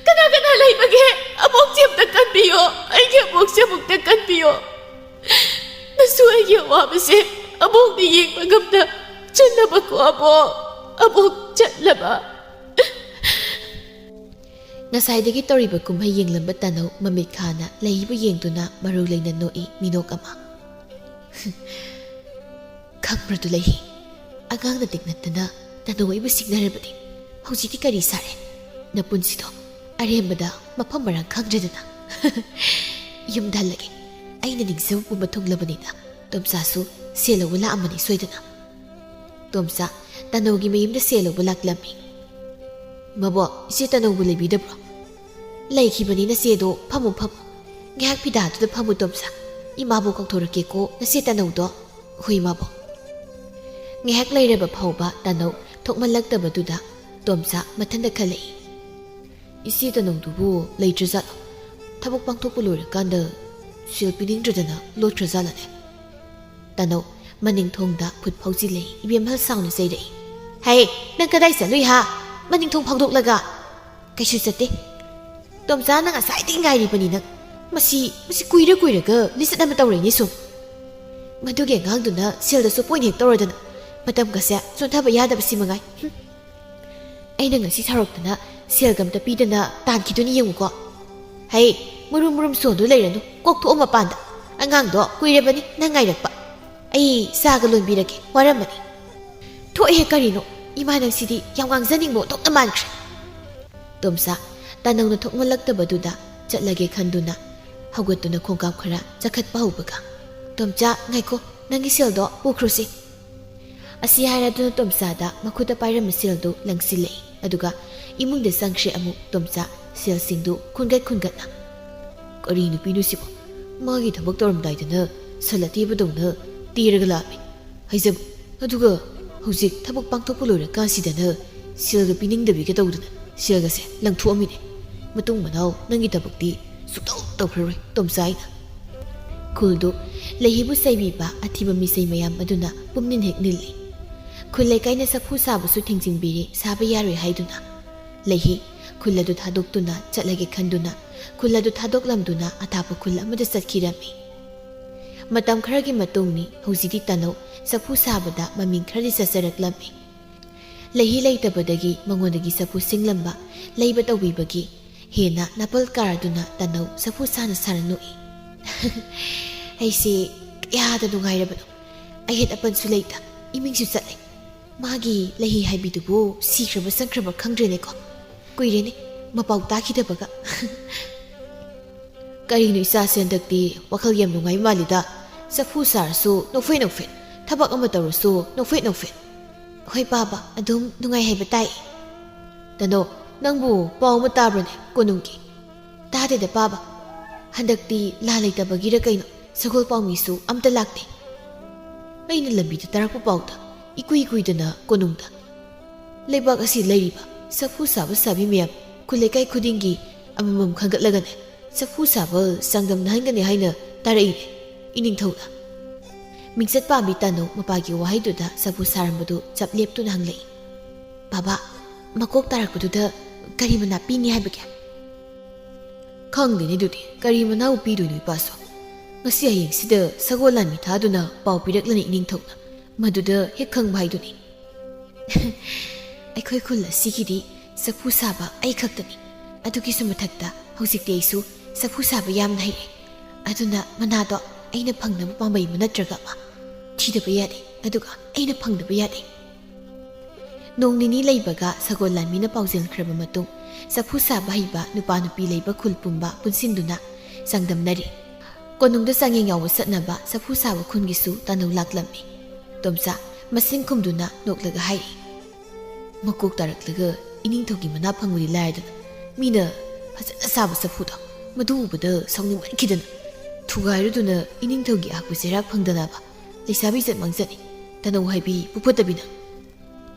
ꯀꯅꯥ ꯀꯅꯥ ꯂꯩꯕꯒꯦ? ꯑꯕꯣꯛꯁꯦ ꯑꯝꯇ ꯀꯟꯕꯤꯌꯣ, ꯑꯩꯒꯤ ꯑꯕꯣꯛꯁꯦ ꯑꯃꯨꯛꯇ ꯀꯟꯕꯤꯌꯣ꯫ ꯅꯁꯨ ꯑꯩꯒꯤ ꯑꯋꯥꯕꯁꯦ ꯑꯕꯣꯛꯅ ꯌꯦꯡꯕ ꯉꯝꯗ ꯆꯠꯂꯕꯀꯣ ꯑꯕꯣꯛ, ꯑꯕꯣꯛ ꯆꯠꯂꯕ꯫" ꯉꯁꯥꯏꯗꯒꯤ ꯇꯧꯔꯤꯕ ꯀꯨꯝꯍꯩ ꯌꯦꯡꯂꯝꯕ ꯇꯥꯅꯧ ꯃꯃꯤꯠ ꯈꯥꯅ ꯂꯩꯍꯤꯕꯨ ꯌꯦꯡꯗꯨꯅ ꯃꯔꯧ ꯂꯩꯅ ꯅꯣꯛꯏ ꯃꯤꯅꯣꯛ ꯑꯃ꯫ "ꯈꯪꯕ꯭ꯔꯗꯨ ꯂꯩꯍꯤ, ꯑꯉꯥꯡ ꯅꯇꯤꯛ ꯅꯠꯇꯅ ꯇꯥꯅꯧ ꯑꯩꯕꯨ ꯁꯤꯡꯅꯔꯕꯗꯤ ꯍꯧꯖꯤꯛꯇꯤ ꯀꯔꯤ ꯁꯥꯔꯦ? ꯅꯄꯨꯟꯁꯤꯗꯣ ꯑꯔꯦꯝꯕꯗ ꯃꯐꯝ ꯃꯔꯥꯡ ꯈꯪꯗ꯭ꯔꯦꯗꯅ꯫" "ꯌꯨꯝꯗ ꯍꯜꯂꯒꯦ, ꯑꯩꯅ ꯅꯤꯡꯖꯕ ꯄꯨꯝꯕ ꯊꯨꯡꯂꯕꯅꯤꯗ꯫ ꯇꯣꯝꯆꯥꯁꯨ ꯁꯦꯜ ꯂꯧꯕ ꯂꯥꯛꯑꯝꯕꯅꯤ ꯁꯣꯏꯗꯅ꯫" ꯇꯣꯝꯆꯥ ꯇꯥꯅꯧꯒꯤ ꯃꯌꯨꯝꯗ ꯁꯦꯜ ꯂꯧꯕ ꯂꯥꯛꯂꯝꯃꯤ꯫ "ꯃꯕꯣꯛ, ꯏꯆꯦ ꯇꯥꯅꯧꯕꯨ ꯂꯩꯕꯤꯗꯕ꯭ꯔꯣ?" "ꯂꯩꯈꯤꯕꯅꯤ ꯅꯆꯦꯗꯣ, ꯐꯝꯃꯨ, ꯐꯝꯃꯨ꯫ ꯉꯥꯏꯍꯥꯛ ꯐꯤꯗꯥꯗꯨꯗ ꯐꯝꯃꯨ, ꯇꯣꯝꯆꯥ꯫ ꯏꯃꯥꯕꯨ ꯀꯧꯊꯣꯔꯛꯀꯦꯀꯣ, ꯅꯆꯦ ꯇꯅꯧꯗꯣ꯫ ꯍꯣꯏ, ꯏꯃꯥꯕꯣꯛ꯫" ꯉꯥꯏꯍꯥꯛ ꯂꯩꯔꯕ ꯐꯥꯎꯕ ꯇꯅꯧ ꯊꯣꯛꯃꯜꯂꯛꯇꯕꯗꯨꯗ ꯇꯣꯝꯆꯥ ꯃꯊꯟꯇ ꯈꯜꯂꯛꯏ꯫ "ꯏꯆꯦ ꯇꯅꯧꯗꯨꯕꯨ ꯂꯩꯇ꯭ꯔꯖꯥꯠꯂꯣ? ꯊꯕꯛ ꯄꯥꯡꯊꯣꯛꯄ ꯂꯣꯏꯔꯀꯥꯟꯗ ꯁꯦꯜ ꯄꯤꯅꯤꯡꯗ꯭ꯔꯗꯅ ꯂꯣꯠꯈ꯭ꯔꯖꯥꯠꯂꯅꯦ?" ꯇꯅꯧ ꯃꯅꯤꯡ ꯊꯣꯡꯗ ꯈꯨꯠ ꯐꯥꯎꯖꯤꯜꯂꯦ꯫ ꯏꯕꯦꯝꯍꯜ ꯁꯥꯎꯅ ꯆꯩꯔꯛꯏ꯫ "ꯍꯦ, ꯅꯪ ꯀꯗꯥꯏ ꯆꯠꯂꯨꯏ ꯍꯥ? ꯃꯅꯤꯡ ꯊꯣꯡ ꯐꯥꯎꯗꯣꯛꯂꯒ?" "ꯀꯩꯁꯨ ꯆꯠꯇꯦ꯫ ꯇꯣꯝꯆꯥꯅ ꯉꯁꯥꯏꯗꯒꯤ ꯉꯥꯏꯔꯤꯕꯅꯤ ꯅꯪ꯫ ꯃꯁꯤ, ꯃꯁꯤ ꯀꯨꯏꯔ ꯀꯨꯏꯔꯒ ꯂꯤꯆꯠ ꯑꯃ ꯇꯧꯔꯛꯏꯅꯦ ꯁꯨꯝ꯫ ꯃꯗꯨꯒꯤ ꯑꯉꯥꯡꯗꯨꯅ ꯁꯦꯜꯗꯁꯨ ꯄꯣꯏꯟ ꯍꯦꯛ ꯇꯧꯔꯗꯅ ꯃꯇꯝꯒꯁꯦ ꯆꯣꯟꯊꯕ ꯌꯥꯗꯕꯁꯤ ꯃꯉꯥꯏ꯫ ꯍꯨꯝ꯫ ꯑꯩꯅ ꯉꯁꯤ ꯁꯥꯎꯔꯛꯇꯅ ꯁꯦꯜꯒ ꯑꯝꯇ ꯄꯤꯗꯅ ꯇꯥꯟꯈꯤꯗꯨꯅꯤ ꯌꯦꯡꯉꯨꯀꯣ꯫ ꯍꯩ, ꯃꯨꯔꯨꯝ ꯃꯨꯔꯨꯝ ꯁꯣꯟꯗꯨ ꯂꯩꯔꯅꯨ, ꯀꯣꯛꯊꯣꯛꯑꯣ ꯃꯄꯥꯟꯗ꯫ ꯑꯉꯥꯡꯗꯣ ꯀꯨꯏꯔꯕꯅꯤ ꯅꯪ ꯉꯥꯏꯔꯛꯄ꯫ ꯑꯩ ꯆꯥꯒ ꯂꯣꯟꯕꯤꯔꯒꯦ, ꯋꯥꯔꯝꯃꯅꯤ꯫" "ꯊꯣꯛꯑꯦ ꯀꯔꯤꯅꯣ? ꯏꯃꯥ ꯅꯪꯁꯤꯗꯤ ꯌꯥꯝ ꯉꯥꯡꯖꯅꯤꯡꯕ ꯑꯣꯟꯊꯣꯛꯅ ꯃꯥꯟꯈ꯭ꯔꯦ꯫" ꯇꯣꯝꯆꯥ ꯇꯅꯧꯅ ꯊꯣꯛꯃꯜꯂꯛꯇꯕꯗꯨꯗ ꯆꯠꯂꯒꯦ ꯈꯟꯗꯨꯅ ꯍꯧꯒꯠꯇꯨꯅ ꯈꯣꯡꯀꯥꯞ ꯈꯔ ꯆꯈꯠꯄ ꯍꯧꯕꯒ, "ꯇꯣꯝꯆꯥ, ꯉꯥꯏꯈꯣ, ꯅꯪꯒꯤ ꯁꯦꯜꯗꯣ ꯄꯨꯈ꯭ꯔꯣꯁꯤ꯫" ꯑꯁꯤ ꯍꯥꯏꯔꯗꯨꯅ ꯇꯣꯝꯆꯥꯗ ꯃꯈꯨꯠꯇ ꯄꯥꯏꯔꯝꯕ ꯁꯦꯜꯗꯨ ꯂꯪꯁꯤꯜꯂꯛꯏ꯫ ꯑꯗꯨꯒ ꯏꯃꯨꯡꯗ ꯆꯪꯈ꯭ꯔꯦ ꯑꯃꯨꯛ ꯇꯣꯝꯆꯥ, ꯁꯦꯜꯁꯤꯡꯗꯨ ꯈꯨꯟꯒꯠ ꯈꯨꯟꯒꯠꯅ꯫ "ꯀꯔꯤ ꯅꯨꯄꯤꯅꯣ ꯁꯤꯕꯣ? ꯃꯥꯒꯤ ꯊꯕꯛ ꯇꯧꯔꯝꯗꯥꯏꯗꯅ ꯁꯟ ꯑꯇꯦꯕꯗꯧꯅ ꯇꯦꯔꯒ ꯂꯥꯛꯑꯝꯃꯤ ꯍꯥꯏꯖꯕ꯫ ꯑꯗꯨꯒ ꯍꯧꯖꯤꯛ ꯊꯕꯛ ꯄꯥꯡꯊꯣꯛꯄ ꯂꯣꯏꯔꯀꯥꯟꯁꯤꯗꯅ ꯁꯦꯜꯒ ꯄꯤꯅꯤꯡꯗꯕꯤꯒ ꯇꯧꯗꯅ ꯁꯦꯜꯒꯁꯦ ꯂꯪꯊꯣꯛꯑꯝꯃꯤꯅꯦ꯫ ꯃꯇꯨꯡ ꯃꯅꯥꯎ ꯅꯪꯒꯤ ꯊꯕꯛꯇꯤ ꯁꯨꯛꯇꯧ ꯇꯧꯈ꯭ꯔꯔꯣꯏ, ꯇꯣꯝꯆꯥ ꯑꯩꯅ꯫" ꯈꯨꯜꯗꯨ ꯂꯩꯍꯤꯕꯨ ꯆꯩꯕꯤꯕ ꯑꯊꯤꯕ ꯃꯤꯆꯩ ꯃꯌꯥꯝ ꯑꯗꯨꯅ ꯄꯨꯝꯅꯤꯟ ꯍꯦꯛ ꯅꯤꯜꯂꯤ꯫ ꯈꯨꯜ ꯂꯩꯀꯥꯏꯅ ꯆꯐꯨ ꯁꯥꯕꯁꯨ ꯊꯤꯡꯖꯤꯟꯕꯤꯔꯦ, ꯁꯥꯕ ꯌꯥꯔꯣꯏ ꯍꯥꯏꯗꯨꯅ꯫ ꯂꯩꯍꯤ ꯈꯨꯜ ꯑꯗꯨ ꯊꯥꯗꯣꯛꯇꯨꯅ ꯆꯠꯂꯒꯦ ꯈꯟꯗꯨꯅ ꯈꯨꯜ ꯑꯗꯨ ꯊꯥꯗꯣꯛꯂꯝꯗꯨꯅ ꯑꯊꯥꯞꯄ ꯈꯨꯜ ꯑꯃꯗ ꯆꯠꯈꯤꯔꯝꯃꯤ꯫ ꯃꯇꯝ ꯈꯔꯒꯤ ꯃꯇꯨꯡꯅꯤ, ꯍꯧꯖꯤꯛꯇꯤ ꯇꯅꯧ ꯆꯐꯨ ꯁꯥꯕꯗ ꯃꯃꯤꯡ ꯈꯔꯗꯤ ꯆꯠꯆꯔꯛꯂꯝꯃꯤ꯫ ꯂꯩꯍꯤ ꯂꯩꯇꯕꯗꯒꯤ ꯃꯉꯣꯟꯗꯒꯤ ꯆꯐꯨ ꯁꯤꯡꯂꯝꯕ ꯂꯩꯕ ꯇꯧꯕꯤꯕꯒꯤ ꯍꯦꯟꯅ ꯅꯥꯄꯜ ꯀꯥꯔꯗꯨꯅ ꯇꯅꯧ ꯆꯐꯨ ꯁꯥꯅ ꯁꯥꯅ ꯅꯣꯛꯏ꯫ "ꯑꯩꯁꯦ ꯀꯌꯥꯗ ꯅꯨꯡꯉꯥꯏꯔꯕꯅꯣ꯫ ꯑꯍꯦꯠ ꯑꯄꯟꯁꯨ ꯂꯩꯇ, ꯏꯃꯤꯡꯁꯨ ꯆꯠꯂꯦ꯫ ꯃꯥꯒꯤ ꯂꯩꯍꯤ ꯍꯥꯏꯕꯤꯗꯨꯕꯨ ꯁꯤꯈ꯭ꯔꯕ ꯆꯪꯈ꯭ꯔꯕ ꯈꯪꯗ꯭ꯔꯦꯅꯦꯀꯣ꯫ ꯀꯨꯏꯔꯦꯅꯦ ꯃꯄꯥꯎ ꯇꯥꯈꯤꯗꯕꯒ꯫" "ꯀꯔꯤꯅꯣ ꯏꯆꯥꯁꯦ ꯍꯟꯗꯛꯇꯤ ꯋꯥꯈꯜ ꯌꯥꯝ ꯅꯨꯡꯉꯥꯏ ꯃꯥꯜꯂꯤꯗ꯫ ꯆꯐꯨ ꯁꯥꯔꯁꯨ ꯅꯣꯛꯐꯦꯠ ꯅꯣꯛꯐꯦꯠ, ꯊꯕꯛ ꯑꯃ ꯇꯧꯔꯁꯨ ꯅꯣꯛꯐꯦꯠ ꯅꯣꯛꯐꯦꯠ꯫" "ꯍꯣꯏ ꯄꯥꯕ, ꯑꯗꯨꯝ ꯅꯨꯡꯉꯥꯏ ꯍꯥꯏꯕ ꯇꯥꯏ꯫" "ꯇꯅꯧ, ꯅꯪꯕꯨ ꯄꯥꯎ ꯑꯃ ꯇꯥꯕ꯭ꯔꯅꯦ ꯀꯣꯅꯨꯡꯒꯤ? "ꯇꯥꯗꯦꯗ ꯄꯥꯕ, ꯍꯟꯗꯛꯇꯤ ꯂꯥ ꯂꯩꯇꯕꯒꯤꯔ ꯀꯩꯅꯣ ꯁꯒꯣꯜ ꯄꯥꯎꯃꯤꯁꯨ ꯑꯝꯇ ꯂꯥꯛꯇꯦ꯫ ꯑꯩꯅ ꯂꯝꯕꯤꯗ ꯇꯥꯔꯛꯄ ꯄꯥꯎꯗ ꯏꯀꯨꯏ ꯀꯨꯏꯗꯅ ꯀꯣꯅꯨꯡꯗ ꯂꯩꯕꯥꯛ ꯑꯁꯤ ꯂꯩꯔꯤꯕ ꯆꯐꯨ ꯁꯥꯕ ꯁꯥꯕꯤ ꯃꯌꯥꯝ ꯈꯨꯜ ꯂꯩꯀꯥꯏ ꯈꯨꯗꯤꯡꯒꯤ ꯑꯃꯃꯝ ꯈꯟꯒꯠꯂꯒꯅꯦ ꯆꯐꯨ ꯁꯥꯕ ꯆꯥꯡꯗꯝꯅꯍꯟꯒꯅꯤ ꯍꯥꯏꯅ ꯇꯥꯔꯛꯏꯅꯦ ꯏꯅꯤꯡꯊꯧꯅ꯫" ꯃꯤꯡꯆꯠ ꯄꯥꯝꯕꯤ ꯇꯥꯅꯧ ꯃꯄꯥꯒꯤ ꯋꯥꯍꯩꯗꯨꯗ ꯆꯐꯨ ꯁꯥꯔꯝꯕꯗꯨ ꯆꯞ ꯂꯦꯞꯇꯨꯅ ꯍꯪꯂꯛꯏ꯫ "ꯕꯥꯕꯥ, ꯃꯀꯣꯛ ꯇꯥꯔꯛꯄꯗꯨꯗ ꯀꯔꯤ ꯃꯅꯥ ꯄꯤꯅꯤ ꯍꯥꯏꯕꯒꯦ?" "ꯈꯪꯗꯦꯅꯦ ꯑꯗꯨꯗꯤ, ꯀꯔꯤ ꯃꯅꯥꯕꯨ ꯄꯤꯗꯣꯏꯅꯣ ꯏꯄꯥꯁꯨ꯫ ꯉꯁꯤ ꯍꯌꯦꯡꯁꯤꯗ ꯁꯒꯣꯜ ꯂꯥꯟꯃꯤ ꯊꯥꯗꯨꯅ ꯄꯥꯎ ꯄꯤꯔꯛꯂꯅꯤ ꯏꯅꯤꯡꯊꯧꯅ, ꯃꯗꯨꯗ ꯍꯦꯛ ꯈꯪꯕ ꯍꯥꯏꯗꯨꯅꯤ꯫" "ꯑꯩꯈꯣꯏ ꯈꯨꯜ ꯑꯁꯤꯒꯤꯗꯤ ꯆꯐꯨ ꯁꯥꯕ ꯑꯩ ꯈꯛꯇꯅꯤ꯫ ꯑꯗꯨꯒꯤꯁꯨ ꯃꯊꯛꯇ ꯍꯧꯖꯤꯛꯇꯤ ꯑꯩꯁꯨ ꯆꯐꯨ ꯁꯥꯕ ꯌꯥꯝꯅ ꯍꯩꯔꯦ꯫ ꯑꯗꯨꯅ ꯃꯅꯥꯗꯣ ꯑꯩꯅ ꯐꯪꯅꯕ ꯄꯥꯝꯕꯩ ꯑꯃ ꯅꯠꯇ꯭ꯔꯒ ꯑꯃ ꯊꯤꯗꯕ ꯌꯥꯗꯦ, ꯑꯗꯨꯒ ꯑꯩꯅ ꯐꯪꯗꯕ ꯌꯥꯗꯦ꯫" ꯅꯣꯡ ꯅꯤꯅꯤ ꯂꯩꯕꯒ ꯁꯒꯣꯜ ꯂꯥꯟꯃꯤꯅ ꯄꯥꯎꯖꯦꯟꯈ꯭ꯔꯕ ꯃꯇꯨꯡ, ꯆꯐꯨ ꯁꯥꯕ ꯍꯩꯕ ꯅꯨꯄꯥ ꯅꯨꯄꯤ ꯂꯩꯕ ꯈꯨꯜ ꯄꯨꯝꯕ ꯄꯨꯟꯁꯤꯟꯗꯨꯅ ꯆꯥꯡꯗꯝꯅꯔꯤ꯫ ꯀꯣꯅꯨꯡꯗ ꯆꯥꯡꯌꯦꯡ ꯌꯥꯎꯕ ꯆꯠꯅꯕ ꯆꯐꯨ ꯁꯥꯕ ꯈꯨꯟꯒꯤꯁꯨ ꯇꯥꯅꯧ ꯂꯥꯛꯂꯝꯃꯤ꯫ ꯇꯣꯝꯆꯥ ꯃꯁꯤꯡ ꯈꯨꯝꯗꯨꯅ ꯅꯣꯛꯂꯒ ꯍꯥꯏꯔꯤ, "ꯃꯀꯣꯛ ꯇꯥꯔꯛꯂꯒ ꯏꯅꯤꯡꯊꯧꯒꯤ ꯃꯅꯥ ꯐꯪꯕꯗꯤ ꯂꯥꯏꯔꯗꯅ, ꯃꯤꯅ ꯐꯖꯅ ꯁꯥꯕ ꯆꯐꯨꯗꯣ ꯃꯗꯨ ꯎꯕꯗ ꯁꯥꯎꯅꯤꯡꯃꯟꯈꯤꯗꯅ ꯊꯨꯒꯥꯏꯔꯨꯗꯨꯅ ꯏꯅꯤꯡꯊꯧꯒꯤ ꯑꯍꯥꯛꯄ ꯆꯩꯔꯥꯛ ꯐꯪꯗꯅꯕ ꯂꯩꯁꯥꯕꯤ ꯆꯠ ꯃꯥꯡꯆꯠꯅꯤ ꯇꯥꯅꯧ ꯍꯥꯏꯕꯤ ꯄꯨꯐꯠꯇꯕꯤꯅ꯫"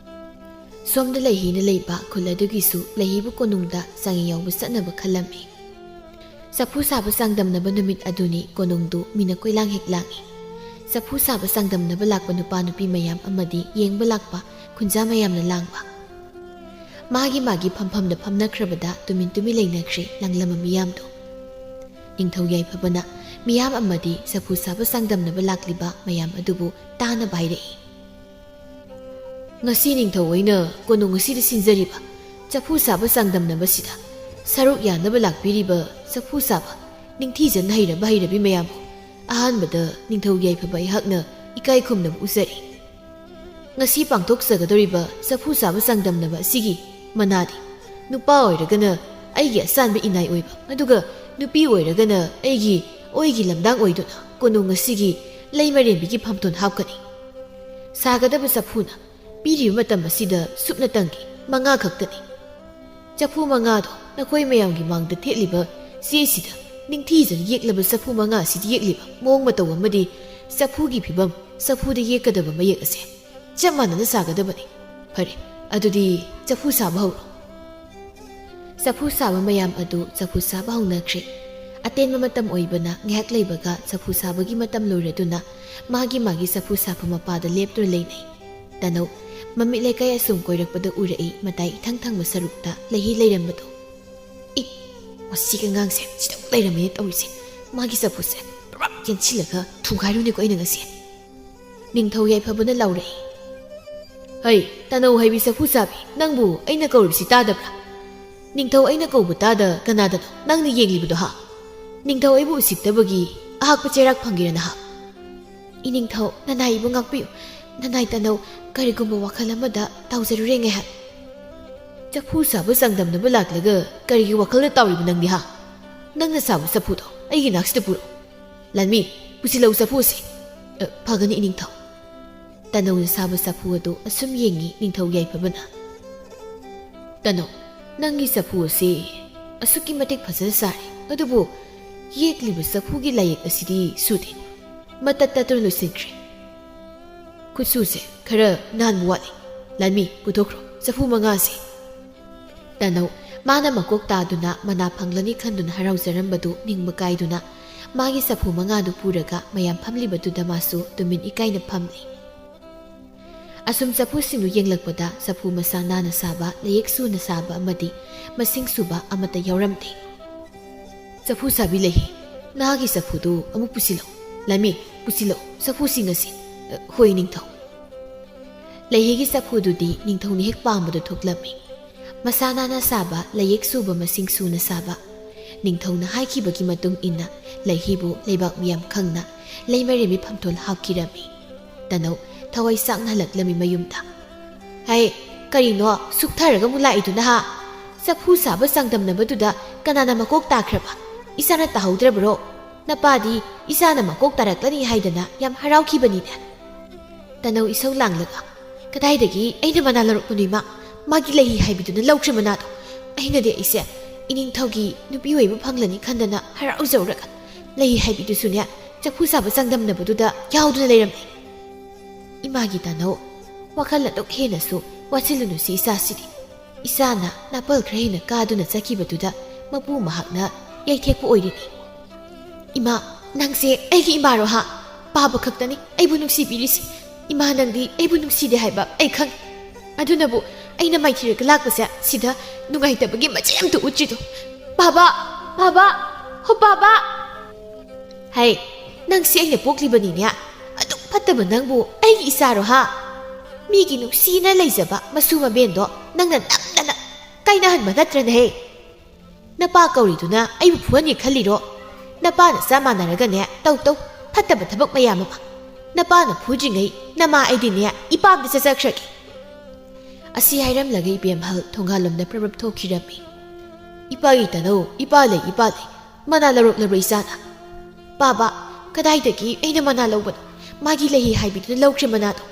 ꯁꯣꯝꯗ ꯂꯩꯍꯩꯅ ꯂꯩꯕ ꯈꯨꯜ ꯑꯗꯨꯒꯤꯁꯨ ꯂꯩꯍꯩꯕꯨ ꯀꯣꯅꯨꯡꯗ ꯆꯥꯡꯌꯦꯡ ꯌꯥꯎꯕ ꯆꯠꯅꯕ ꯈꯜꯂꯝꯃꯤ꯫ ꯆꯐꯨ ꯁꯥꯕ ꯆꯥꯡꯗꯝꯅꯕ ꯅꯨꯃꯤꯠ ꯑꯗꯨꯅꯤ ꯀꯣꯅꯨꯡꯗꯨ ꯃꯤꯅ ꯀꯣꯏꯂꯥꯡ ꯍꯦꯛ ꯂꯥꯡꯏ꯫ ꯆꯐꯨ ꯁꯥꯕ ꯆꯥꯡꯗꯝꯅꯕ ꯂꯥꯛꯄ ꯅꯨꯄꯥ ꯅꯨꯄꯤ ꯃꯌꯥꯝ ꯑꯃꯗꯤ ꯌꯦꯡꯕ ꯂꯥꯛꯄ ꯈꯨꯟꯖꯥ ꯃꯌꯥꯝꯅ ꯂꯥꯡꯕ꯫ ꯃꯥꯒꯤ ꯃꯥꯒꯤ ꯐꯝꯐꯝꯗ ꯐꯝꯅꯈ꯭ꯔꯕꯗ ꯇꯨꯃꯤꯟ ꯇꯨꯃꯤꯟ ꯂꯩꯅꯈ꯭ꯔꯦ ꯂꯥꯡꯂꯝꯕ ꯃꯤꯌꯥꯝꯗꯨ꯫ ꯅꯤꯡꯊꯧ ꯌꯥꯏꯐꯕꯅ ꯃꯤꯌꯥꯝ ꯑꯃꯗꯤ ꯆꯐꯨ ꯁꯥꯕ ꯆꯥꯡꯗꯝꯅꯕ ꯂꯥꯛꯂꯤꯕ ꯃꯌꯥꯝ ꯑꯗꯨꯕꯨ ꯇꯥꯅꯕ ꯍꯥꯏꯔꯛꯏ꯫ "ꯉꯁꯤ ꯅꯤꯡꯊꯧ ꯑꯣꯏꯅ ꯀꯣꯅꯨꯡ ꯑꯁꯤꯗ ꯁꯤꯟꯖꯔꯤꯕ ꯆꯐꯨ ꯁꯥꯕ ꯆꯥꯡꯗꯝꯅꯕꯁꯤꯗ ꯁꯔꯨꯛ ꯌꯥꯅꯕ ꯂꯥꯛꯄꯤꯔꯤꯕ ꯆꯐꯨ ꯁꯥꯕ ꯅꯤꯡꯊꯤꯖꯅ ꯍꯩꯔꯕ ꯍꯩꯔꯕꯤ ꯃꯌꯥꯝꯕꯨ ꯑꯍꯥꯟꯕꯗ ꯅꯤꯡꯊꯧ ꯌꯥꯏꯐꯕ ꯑꯩꯍꯥꯛꯅ ꯏꯀꯥꯏ ꯈꯨꯝꯅꯕ ꯎꯠꯆꯔꯤ꯫ ꯉꯁꯤ ꯄꯥꯡꯊꯣꯛꯆꯒꯗꯧꯔꯤꯕ ꯆꯐꯨ ꯁꯥꯕ ꯆꯥꯡꯗꯝꯅꯕ ꯑꯁꯤꯒꯤ ꯃꯅꯥꯗꯤ ꯅꯨꯄꯥ ꯑꯣꯏꯔꯒꯅ ꯑꯩꯒꯤ ꯑꯆꯥꯟꯕ ꯏꯅꯥꯏ ꯑꯣꯏꯕ, ꯑꯗꯨꯒ ꯅꯨꯄꯤ ꯑꯣꯏꯔꯒꯅ ꯑꯩꯒꯤ ꯑꯣꯏꯒꯤ ꯂꯝꯗꯥꯡ ꯑꯣꯏꯗꯨꯅ ꯀꯣꯅꯨꯡ ꯑꯁꯤꯒꯤ ꯂꯩꯃꯔꯦꯝꯕꯤꯒꯤ ꯐꯝꯊꯣꯟ ꯍꯥꯞꯀꯅꯤ꯫ ꯁꯥꯒꯗꯕ ꯆꯐꯨꯅ ꯄꯤꯔꯤꯕ ꯃꯇꯝ ꯑꯁꯤꯗ ꯁꯨꯞꯅꯇꯪꯒꯤ ꯃꯉꯥ ꯈꯛꯇꯅꯤ꯫ ꯆꯐꯨ ꯃꯉꯥꯗꯣ ꯅꯈꯣꯏ ꯃꯌꯥꯝꯒꯤ ꯃꯥꯡꯗ ꯊꯦꯠꯂꯤꯕ ꯆꯦꯁꯤꯗ ꯅꯤꯡꯊꯤꯖꯅ ꯌꯦꯛꯂꯕ ꯆꯐꯨ ꯃꯉꯥ ꯑꯁꯤꯗ ꯌꯦꯛꯂꯤꯕ ꯃꯑꯣꯡ ꯃꯇꯧ ꯑꯃꯗꯤ ꯆꯐꯨꯒꯤ ꯐꯤꯕꯝ, ꯆꯐꯨꯗ ꯌꯦꯛꯀꯗꯕ ꯃꯌꯦꯛ ꯑꯁꯦ ꯆꯞ ꯃꯥꯟꯅꯅ ꯁꯥꯒꯗꯕꯅꯤ꯫ ꯐꯔꯦ, ꯑꯗꯨꯗꯤ ꯆꯐꯨ ꯁꯥꯕ ꯍꯧꯔꯣ꯫ ꯆꯐꯨ ꯁꯥꯕ ꯃꯌꯥꯝ ꯑꯗꯨ ꯆꯐꯨ ꯁꯥꯕ ꯍꯧꯅꯈ꯭ꯔꯦ꯫ ꯑꯇꯦꯟꯕ ꯃꯇꯝ ꯑꯣꯏꯕꯅ ꯉꯥꯏꯍꯥꯛ ꯂꯩꯕꯒ ꯆꯐꯨ ꯁꯥꯕꯒꯤ ꯃꯇꯝ ꯂꯣꯏꯔꯗꯨꯅ ꯃꯥꯒꯤ ꯃꯥꯒꯤ ꯆꯐꯨ ꯁꯥꯐꯝ ꯃꯄꯥꯗ ꯂꯦꯞꯇꯨꯅ ꯂꯩꯅꯩ꯫ ꯇꯅꯧ ꯃꯃꯤꯠ ꯂꯩꯀꯥꯏ ꯑꯁꯨꯝ ꯀꯣꯏꯔꯛꯄꯗ ꯎꯔꯛꯏ ꯃꯇꯥꯏ ꯏꯊꯪ ꯊꯪꯕ ꯁꯔꯨꯛꯇ ꯂꯩꯍꯤ ꯂꯩꯔꯝꯕꯗꯨ꯫ "ꯏ, ꯃꯁꯤꯒꯤ ꯑꯉꯥꯡꯁꯦ ꯁꯤꯗ ꯑꯃꯨꯛ ꯂꯩꯔꯝꯃꯦꯅꯦ ꯇꯧꯔꯤꯁꯦ꯫ ꯃꯥꯒꯤ ꯆꯐꯨꯁꯦ ꯄꯨꯔꯞ ꯌꯦꯟꯁꯤꯜꯂꯒ ꯊꯨꯒꯥꯏꯔꯨꯅꯤꯀꯣ ꯑꯩꯅ ꯉꯁꯤ"꯫ ꯅꯤꯡꯊꯧ ꯌꯥꯏꯐꯕꯅ ꯂꯥꯎꯔꯛꯏ꯫ "ꯍꯩ, ꯇꯅꯧ ꯍꯩꯕꯤ ꯆꯐꯨ ꯁꯥꯕꯤ, ꯅꯪꯕꯨ ꯑꯩꯅ ꯀꯧꯔꯤꯕꯁꯤ ꯇꯥꯗꯕ꯭ꯔꯥ? ꯅꯤꯡꯊꯧ ꯑꯩꯅ ꯀꯧꯕ ꯇꯥꯗ ꯀꯅꯥꯗꯅꯣ ꯅꯪꯅ ꯌꯦꯡꯂꯤꯕꯗꯣ ꯍꯥ? ꯅꯤꯡꯊꯧ ꯑꯩꯕꯨ ꯎꯁꯤꯠꯇꯕꯒꯤ ꯑꯍꯥꯛꯄ ꯆꯩꯔꯥꯛ ꯐꯪꯒꯦꯔꯥ ꯅꯍꯥꯛ?" "ꯏꯅꯤꯡꯊꯧ, ꯅꯅꯥꯏ ꯏꯕꯨ ꯉꯥꯛꯄꯤꯌꯨ꯫ ꯅꯅꯥꯏ ꯇꯅꯧ ꯀꯔꯤꯒꯨꯝꯕ ꯋꯥꯈꯜ ꯑꯃꯗ ꯇꯥꯎꯖꯔꯨꯔꯦ ꯉꯥꯏꯍꯥꯛ"꯫ "ꯆꯐꯨ ꯁꯥꯕ ꯆꯥꯡꯗꯝꯅꯕ ꯂꯥꯛꯂꯒ ꯀꯔꯤꯒꯤ ꯋꯥꯈꯜꯗ ꯇꯥꯎꯔꯤꯕ ꯅꯪꯗꯤ ꯍꯥ? ꯅꯪꯅ ꯁꯥꯕ ꯆꯐꯨꯗꯣ ꯑꯩꯒꯤ ꯅꯥꯛꯁꯤꯗ ꯄꯨꯔꯛꯎ꯫ ꯂꯥꯟꯃꯤ, ꯄꯨꯁꯤꯜꯂꯛꯎ ꯆꯐꯨ ꯑꯁꯤ"꯫ "ꯑ, ꯐꯒꯅꯤ ꯏꯅꯤꯡꯊꯧ"꯫ ꯇꯅꯧꯅ ꯁꯥꯕ ꯆꯐꯨ ꯑꯗꯨ ꯑꯁꯨꯝ ꯌꯦꯡꯉꯤ ꯅꯤꯡꯊꯧ ꯌꯥꯏꯐꯕꯅ꯫ "ꯇꯅꯧ, ꯅꯪꯒꯤ ꯆꯐꯨ ꯑꯁꯤ ꯑꯁꯨꯛꯀꯤ ꯃꯇꯤꯛ ꯐꯖꯅ ꯁꯥꯔꯦ, ꯑꯗꯨꯕꯨ ꯌꯦꯛꯂꯤꯕ ꯆꯐꯨꯒꯤ ꯂꯥꯏꯌꯦꯛ ꯑꯁꯤꯗꯤ ꯁꯨꯗꯦ꯫ ꯃꯇꯠ ꯇꯠꯇꯨꯅ ꯂꯣꯏꯁꯤꯟꯈ꯭ꯔꯦ꯫ ꯈꯨꯠꯁꯨꯁꯦ ꯈꯔ ꯅꯥꯟꯕ ꯋꯥꯠꯂꯤ꯫ ꯂꯥꯟꯃꯤ, ꯄꯨꯊꯣꯛꯈ꯭ꯔꯣ ꯆꯐꯨ ꯃꯉꯥꯁꯦ"꯫ ꯇꯅꯧ ꯃꯥꯅ ꯃꯀꯣꯛ ꯇꯥꯗꯨꯅ ꯃꯅꯥ ꯐꯪꯂꯅꯤ ꯈꯟꯗꯨꯅ ꯍꯔꯥꯎꯖꯔꯝꯕꯗꯨ ꯅꯤꯡꯕ ꯀꯥꯏꯗꯨꯅ ꯃꯥꯒꯤ ꯆꯐꯨ ꯃꯉꯥꯗꯨ ꯄꯨꯔꯒ ꯃꯌꯥꯝ ꯐꯝꯂꯤꯕꯗꯨꯗ ꯃꯥꯁꯨ ꯇꯨꯃꯤꯟ ꯏꯀꯥꯏꯅ ꯐꯝꯂꯤ꯫ ꯑꯁꯨꯝ ꯆꯐꯨꯁꯤꯡꯗꯨ ꯌꯦꯡꯂꯛꯄꯗ ꯆꯐꯨ ꯃꯁꯥ ꯅꯥꯟꯅ ꯁꯥꯕ, ꯂꯥꯏꯌꯦꯛ ꯁꯨꯅ ꯁꯥꯕ ꯑꯃꯗꯤ ꯃꯁꯤꯡ ꯁꯨꯕ ꯑꯃꯠꯇ ꯌꯥꯎꯔꯝꯗꯦ꯫ "ꯆꯐꯨ ꯁꯥꯕꯤ ꯂꯩꯍꯤ, ꯅꯍꯥꯛꯀꯤ ꯆꯐꯨꯗꯨ ꯑꯃꯨꯛ ꯄꯨꯁꯤꯜꯂꯛꯎ꯫ ꯂꯥꯟꯃꯤ, ꯄꯨꯁꯤꯜꯂꯛꯎ ꯆꯐꯨꯁꯤꯡ ꯑꯁꯤ"꯫ "ꯑ, ꯍꯣꯏ ꯅꯤꯡꯊꯧ"꯫ ꯂꯩꯍꯤꯒꯤ ꯆꯐꯨꯗꯨꯗꯤ ꯅꯤꯡꯊꯧꯅ ꯍꯦꯛ ꯄꯥꯝꯕꯗꯨ ꯊꯣꯛꯂꯝꯃꯤ꯫ ꯃꯁꯥ ꯅꯥꯟꯅ ꯁꯥꯕ, ꯂꯥꯏꯌꯦꯛ ꯁꯨꯕ ꯃꯁꯤꯡ ꯁꯨꯅ ꯁꯥꯕ꯫ ꯅꯤꯡꯊꯧꯅ ꯍꯥꯏꯈꯤꯕꯒꯤ ꯃꯇꯨꯡ ꯏꯟꯅ ꯂꯩꯍꯤꯕꯨ ꯂꯩꯕꯥꯛ ꯃꯤꯌꯥꯝ ꯈꯪꯅ ꯂꯩꯃꯔꯦꯝꯕꯤ ꯐꯝꯊꯣꯜ ꯍꯥꯞꯈꯤꯔꯝꯃꯤ꯫ ꯇꯅꯧ ꯊꯋꯥꯏ ꯆꯥꯛꯅ ꯍꯜꯂꯛꯂꯝꯃꯤ ꯃꯌꯨꯝꯗ꯫ "ꯍꯩ, ꯀꯔꯤꯅꯣ ꯁꯨꯛꯊꯔꯒ ꯑꯃꯨꯛ ꯂꯥꯛꯏꯗꯨꯅ ꯍꯥ? ꯆꯐꯨ ꯁꯥꯕ ꯆꯥꯡꯗꯝꯅꯕꯗꯨꯗ ꯀꯅꯥꯅ ꯃꯀꯣꯛ ꯇꯥꯈ꯭ꯔꯕ? ꯏꯆꯥꯅ ꯇꯥꯍꯧꯗ꯭ꯔꯕꯔꯣ? ꯅꯄꯥꯗꯤ ꯏꯆꯥꯅ ꯃꯀꯣꯛ ꯇꯥꯔꯛꯂꯅꯤ ꯍꯥꯏꯗꯅ ꯌꯥꯝ ꯍꯔꯥꯎꯈꯤꯕꯅꯤꯅꯦ"꯫ ꯇꯅꯧ ꯏꯁꯧ ꯂꯥꯡꯂꯒ, "ꯀꯗꯥꯏꯗꯒꯤ ꯑꯩꯅ ꯃꯅꯥ ꯂꯧꯔꯛꯄꯅꯣ ꯏꯃꯥ? ꯃꯥꯒꯤ ꯂꯩꯍꯤ ꯍꯥꯏꯕꯤꯗꯨꯅ ꯂꯧꯈ꯭ꯔꯦ ꯃꯅꯥꯗꯣ꯫ ꯑꯩꯅꯗꯤ ꯑꯩꯁꯦ ꯏꯅꯤꯡꯊꯧꯒꯤ ꯅꯨꯄꯤ ꯑꯣꯏꯕ ꯐꯪꯂꯅꯤ ꯈꯟꯗꯅ ꯍꯔꯥꯎꯖꯧꯔꯒ ꯂꯩ ꯍꯥꯏꯕꯤꯗꯨꯁꯨꯅꯦ, ꯆꯐꯨ ꯁꯥꯕ ꯆꯥꯡꯗꯝꯅꯕꯗꯨꯗ ꯌꯥꯎꯗꯨꯅ ꯂꯩꯔꯝꯃꯤ꯫ ꯏꯃꯥꯒꯤ ꯇꯥꯅꯧ, ꯋꯥꯈꯜ ꯑꯗꯨꯛ ꯍꯦꯟꯅꯁꯨ ꯋꯥꯁꯤꯜꯂꯨꯅꯨꯁꯤ ꯏꯆꯥꯁꯤꯗꯤ꯫ ꯏꯆꯥꯅ ꯅꯥꯄꯜ ꯈꯔ ꯍꯦꯟꯅ ꯀꯥꯗꯨꯅ ꯆꯠꯈꯤꯕꯗꯨꯗ ꯃꯄꯨ ꯃꯍꯥꯛꯅ ꯌꯩꯊꯦꯛꯄ ꯑꯣꯏꯔꯤꯅꯤ꯫ "ꯏꯃꯥ, ꯅꯪꯁꯦ ꯑꯩꯒꯤ ꯏꯃꯥꯔꯣ ꯍꯥ? ꯄꯥꯕ ꯈꯛꯇꯅꯤ ꯑꯩꯕꯨ ꯅꯨꯡꯁꯤꯕꯤꯔꯤꯁꯦ꯫ ꯏꯃꯥ, ꯅꯪꯗꯤ ꯑꯩꯕꯨ ꯅꯨꯡꯁꯤꯗꯦ ꯍꯥꯏꯕ ꯑꯩ ꯈꯪꯉꯤ꯫ ꯑꯗꯨꯅꯕꯨ ꯑꯩꯅ ꯃꯥꯏꯊꯤꯔꯒ ꯂꯥꯛꯄꯁꯦ ꯁꯤꯗ ꯅꯨꯡꯉꯥꯏꯇꯕꯒꯤ ꯃꯆꯦꯠ ꯑꯝꯇ ꯎꯠꯇ꯭ꯔꯤꯗꯣ꯫ ꯄꯥꯕ! ꯄꯥꯕ! ꯍꯣ ꯄꯥꯕ!" "ꯍꯩ, ꯅꯪꯁꯦ ꯑꯩꯅ ꯄꯣꯛꯂꯤꯕꯅꯤꯅꯦ꯫ ꯑꯗꯨꯛ ꯐꯠꯇꯕ ꯅꯪꯕꯨ ꯑꯩꯒꯤ ꯏꯆꯥꯔꯣ ꯍꯥ? ꯃꯤꯒꯤ ꯅꯨꯡꯁꯤꯅ ꯂꯩꯖꯕ ꯃꯁꯨ ꯃꯕꯦꯟꯗꯣ ꯅꯪꯅ ꯅꯝꯗꯅ ꯀꯥꯏꯅꯍꯟꯕ ꯅꯠꯇ꯭ꯔꯅꯦ ꯍꯦ? ꯅꯄꯥ ꯀꯧꯔꯤꯗꯨꯅ ꯑꯩꯕꯨ ꯐꯨꯍꯟꯒꯦ ꯈꯜꯂꯤꯔꯣ? ꯅꯄꯥ ꯅꯆꯥ ꯃꯥꯟꯅꯔꯒꯅꯦ ꯇꯧ ꯇꯧ ꯐꯠꯇꯕ ꯊꯕꯛ ꯃꯌꯥꯝ ꯑꯃ꯫ ꯅꯄꯥꯅ ꯐꯨꯗ꯭ꯔꯤꯉꯩ ꯅꯃꯥ ꯑꯩꯗꯤꯅꯦ ꯏꯄꯥꯝꯗ ꯆꯠꯆꯈ꯭ꯔꯒꯦ꯫" ꯑꯁꯤ ꯍꯥꯏꯔꯝꯂꯒ ꯏꯕꯦꯝꯍꯜ ꯊꯣꯡꯒꯥꯜꯂꯣꯝꯗ ꯄ꯭ꯔꯞ ꯄ꯭ꯔꯞ ꯊꯣꯛꯈꯤꯔꯝꯃꯤ꯫ "ꯏꯄꯥꯒꯤ ꯇꯥꯅꯧ, ꯏꯄꯥ ꯂꯩ, ꯏꯄꯥ ꯂꯩ꯫ ꯃꯅꯥ ꯂꯧꯔꯛꯂꯕ꯭ꯔꯥ ꯏꯆꯥꯅ?" "ꯄꯥꯕ, ꯀꯗꯥꯏꯗꯒꯤ ꯑꯩꯅ ꯃꯅꯥ ꯂꯧꯕꯅꯣ? ꯃꯥꯒꯤ ꯂꯩꯍꯤ ꯍꯥꯏꯕꯤꯗꯨꯅ ꯂꯧꯈ꯭ꯔꯦ ꯃꯅꯥꯗꯣ꯫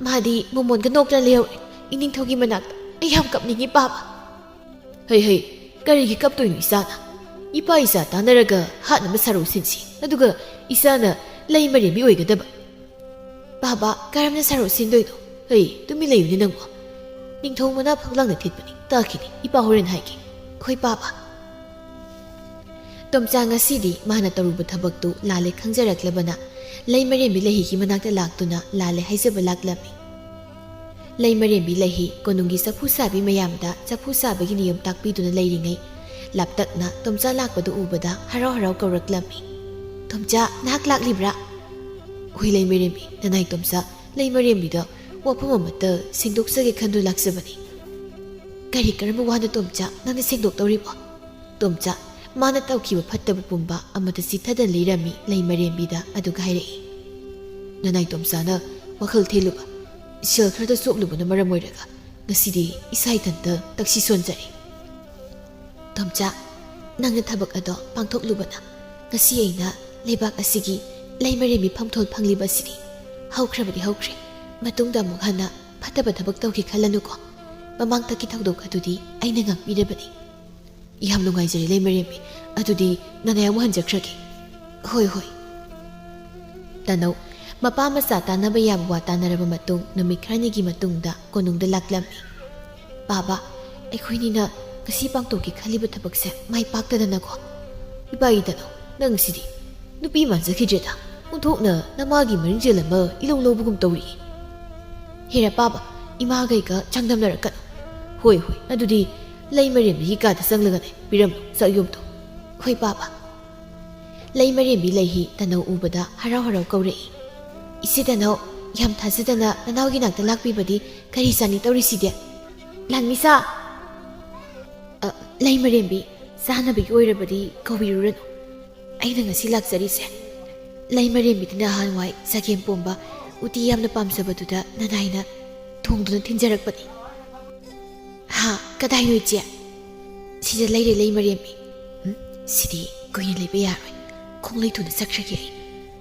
ꯃꯥꯗꯤ ꯃꯣꯃꯣꯟꯒ ꯅꯣꯛꯇꯅ ꯂꯩꯍꯧꯔꯦ ꯏꯅꯤꯡꯊꯧꯒꯤ ꯃꯅꯥꯛꯇ꯫ ꯑꯩ ꯌꯥꯝ ꯀꯞꯅꯤꯡꯉꯤ ꯄꯥꯕ꯫" "ꯍꯩ ꯍꯩ, ꯀꯔꯤꯒꯤ ꯀꯞꯇꯣꯏꯅꯣ ꯏꯆꯥꯅ? ꯏꯄꯥ ꯏꯆꯥ ꯇꯥꯟꯅꯔꯒ ꯍꯥꯠꯅꯕ ꯁꯥꯔꯧ ꯁꯤꯟꯁꯤ꯫ ꯑꯗꯨꯒ ꯏꯆꯥꯅ ꯂꯩ ꯃꯔꯦꯝꯕꯤ ꯑꯣꯏꯒꯗꯕ꯫" "ꯄꯥꯕ, ꯀꯔꯝꯅ ꯁꯥꯔꯧ ꯁꯤꯟꯗꯣꯏꯅꯣ? ꯍꯩ, ꯇꯨꯃꯤꯟ ꯂꯩꯌꯨꯅꯦ ꯅꯪꯕꯣ꯫ ꯅꯤꯡꯊꯧ ꯃꯅꯥ ꯐꯛꯂꯥꯡꯗ ꯊꯦꯠꯄꯅꯤ, ꯇꯥꯈꯤꯅꯤ, ꯏꯄꯥ ꯍꯣꯔꯦꯟ ꯍꯥꯏꯒꯦ꯫ ꯍꯣꯏ ꯄꯥꯕ꯫" ꯇꯣꯝꯆꯥ ꯉꯁꯤꯗꯤ ꯃꯥꯅ ꯇꯧꯔꯨꯕ ꯊꯕꯛꯇꯨ ꯂꯥꯜꯂꯦ ꯈꯪꯖꯔꯛꯂꯕꯅ ꯂꯩ ꯃꯔꯦꯝꯕꯤ ꯂꯩꯍꯤꯒꯤ ꯃꯅꯥꯛꯇ ꯂꯥꯛꯇꯨꯅ ꯂꯥꯜꯂꯦ ꯍꯥꯏꯖꯕ ꯂꯥꯛꯂꯝꯃꯤ꯫ ꯂꯩ ꯃꯔꯦꯝꯕꯤ ꯂꯩꯍꯤ ꯀꯣꯅꯨꯡꯒꯤ ꯆꯐꯨ ꯁꯥꯕꯤ ꯃꯌꯥꯝꯗ ꯆꯐꯨ ꯁꯥꯕꯒꯤ ꯅꯤꯌꯣꯝ ꯇꯥꯛꯄꯤꯗꯨꯅ ꯂꯩꯔꯤꯉꯩ, ꯂꯥꯞꯇꯛꯅ ꯇꯣꯝꯆꯥ ꯂꯥꯛꯄꯗꯨ ꯎꯕꯗ ꯍꯔꯥꯎ ꯍꯔꯥꯎ ꯀꯧꯔꯛꯂꯝꯃꯤ꯫ "ꯇꯣꯝꯆꯥ, ꯅꯍꯥꯛ ꯂꯥꯛꯂꯤꯕ꯭ꯔꯥ?" "ꯍꯣꯏ ꯂꯩ ꯃꯔꯦꯝꯕꯤ, ꯅꯅꯥꯏ ꯇꯣꯝꯆꯥ, ꯂꯩ ꯃꯔꯦꯝꯕꯤꯗ ꯋꯥꯐꯝ ꯑꯃꯠꯇ ꯁꯦꯡꯗꯣꯛꯆꯒꯦ ꯈꯟꯗꯨ ꯂꯥꯛꯆꯕꯅꯤ꯫" "ꯀꯔꯤ ꯀꯔꯝꯕ ꯋꯥꯅꯣ ꯇꯣꯝꯆꯥ ꯅꯪꯅ ꯁꯦꯡꯗꯣꯛꯇꯧꯔꯤꯕꯣ?" ꯇꯣꯝꯆꯥ, ꯃꯥꯅ ꯇꯧꯈꯤꯕ ꯐꯠꯇꯕ ꯄꯨꯝꯕ ꯑꯃꯠꯇ ꯆꯤꯊꯗꯅ ꯂꯩꯔꯝꯃꯤ ꯂꯩ ꯃꯔꯦꯝꯕꯤꯗ, ꯑꯗꯨꯒ ꯍꯥꯏꯔꯛꯏ, "ꯅꯅꯥꯏ ꯇꯣꯝꯆꯥꯅ ꯋꯥꯈꯜ ꯊꯦꯜꯂꯨꯕ, ꯁꯦꯜ ꯈꯔꯗ ꯆꯣꯞꯂꯨꯕꯅ ꯃꯔꯝ ꯑꯣꯏꯔꯒ ꯉꯁꯤꯗꯤ ꯏꯁꯥ ꯏꯊꯟꯇ ꯇꯛꯁꯤ ꯁꯣꯟꯖꯔꯦ꯫" "ꯇꯣꯝꯆꯥ, ꯅꯪꯅ ꯊꯕꯛ ꯑꯗꯣ ꯄꯥꯡꯊꯣꯛꯂꯨꯕꯅ ꯉꯁꯤ ꯑꯩꯅ ꯂꯩꯕꯥꯛ ꯑꯁꯤꯒꯤ ꯂꯩ ꯃꯔꯦꯝꯕꯤ ꯐꯝꯊꯣꯜ ꯐꯪꯂꯤꯕ ꯑꯁꯤꯅꯤ꯫ ꯍꯧꯈ꯭ꯔꯕꯗꯤ ꯍꯧꯈ꯭ꯔꯦ, ꯃꯇꯨꯡꯗ ꯑꯃꯨꯛ ꯍꯟꯅ ꯐꯠꯇꯕ ꯊꯕꯛ ꯇꯧꯒꯦ ꯈꯜꯂꯅꯨꯀꯣ꯫ ꯃꯃꯥꯡꯊꯛꯀꯤ ꯊꯧꯗꯣꯛ ꯑꯗꯨꯗꯤ ꯑꯩꯅ ꯉꯥꯛꯄꯤꯔꯕꯅꯤ꯫" "ꯌꯥꯝ ꯅꯨꯡꯉꯥꯏꯖꯔꯦ ꯂꯩꯃꯔꯦꯝꯕꯤ꯫ ꯑꯗꯨꯗꯤ ꯅꯅꯥꯏ ꯑꯃꯨꯛ ꯍꯟꯖꯈ꯭ꯔꯒꯦ꯫" "ꯍꯣꯏ, ꯍꯣꯏ꯫" ꯇꯅꯧ ꯃꯄꯥ ꯃꯆꯥ ꯇꯥꯟꯅꯕ ꯌꯥꯕ ꯋꯥ ꯇꯥꯟꯅꯔꯕ ꯃꯇꯨꯡ ꯅꯨꯃꯤꯠ ꯈꯔꯅꯤꯒꯤ ꯃꯇꯨꯡꯗ ꯀꯣꯅꯨꯡꯗ ꯂꯥꯛꯂꯝꯃꯤ꯫ "ꯄꯥꯕ, ꯑꯩꯈꯣꯏꯅꯤꯅ ꯉꯁꯤ ꯄꯥꯡꯊꯣꯛꯀꯦ ꯈꯜꯂꯤꯕ ꯊꯕꯛꯁꯦ ꯃꯥꯏ ꯄꯥꯛꯇꯗꯅꯀꯣ꯫" "ꯏꯄꯥ ꯏꯇꯅꯧ, ꯅꯪꯁꯤꯗꯤ ꯅꯨꯄꯤ ꯃꯥꯟꯖꯈꯤꯗ꯭ꯔꯦꯗ꯫ ꯑꯣꯟꯊꯣꯛꯅ ꯅꯃꯥꯒꯤ ꯃꯔꯤꯡꯖꯦꯜ ꯑꯃ ꯏꯂꯧ ꯂꯧꯕꯒꯨꯝ ꯇꯧꯔꯤ꯫" "ꯍꯦꯔꯥ ꯄꯥꯕ, ꯏꯃꯥꯒꯩꯒ ꯆꯥꯡꯗꯝꯅꯔꯛꯀꯅꯨ꯫" "ꯍꯣꯏ, ꯍꯣꯏ, ꯑꯗꯨꯗꯤ ꯂꯩꯃꯔꯦꯝꯕꯤꯒꯤ ꯀꯥꯗ ꯆꯪꯂꯒꯅꯦ ꯄꯤꯔꯝꯃꯨ ꯆꯥꯛꯌꯣꯝꯗꯣ꯫" "ꯍꯣꯏ ꯄꯥꯕ꯫" ꯂꯩꯃꯔꯦꯝꯕꯤ ꯂꯩꯍꯤ ꯇꯅꯧ ꯎꯕꯗ ꯍꯔꯥꯎ ꯍꯔꯥꯎ ꯀꯧꯔꯛꯏ꯫ "ꯏꯆꯦ ꯇꯅꯧ, ꯌꯥꯝ ꯊꯥꯖꯗꯅ ꯅꯅꯥꯎꯒꯤ ꯅꯥꯛꯇ ꯂꯥꯛꯄꯤꯕꯗꯤ ꯀꯔꯤ ꯆꯥꯅꯤ ꯇꯧꯔꯤꯁꯤꯗꯤ?" "ꯂꯥꯟꯃꯤꯁꯥ!" "ꯑ, ꯂꯩꯃꯔꯦꯝꯕꯤ, ꯆꯥꯅꯕꯒꯤ ꯑꯣꯏꯔꯕꯗꯤ ꯀꯧꯕꯤꯔꯨꯔꯅꯨ꯫ ꯑꯩꯅ ꯉꯁꯤ ꯂꯥꯛꯆꯔꯤꯁꯦ ꯂꯩꯃꯔꯦꯝꯕꯤꯗꯤ ꯅꯍꯥꯟꯋꯥꯏ ꯆꯒꯦꯝ ꯄꯣꯝꯕ ꯎꯇꯤ ꯌꯥꯝꯅ ꯄꯥꯝꯖꯕꯗꯨꯗ ꯅꯅꯥꯏꯅ ꯊꯣꯡꯗꯨꯅ ꯊꯤꯟꯖꯔꯛꯄꯅꯤ꯫" "ꯍꯥ, ꯀꯗꯥꯏꯅꯣ ꯏꯆꯦ?" "ꯁꯤꯗ ꯂꯩꯔꯦ ꯂꯩꯃꯔꯦꯝꯕꯤ꯫" "ꯎꯝ, ꯁꯤꯗꯤ ꯀꯨꯏꯅ ꯂꯩꯕ ꯌꯥꯔꯣꯏ꯫ ꯈꯣꯡꯂꯩ ꯊꯨꯅ ꯆꯠꯈ꯭ꯔꯒꯦ ꯑꯩ꯫"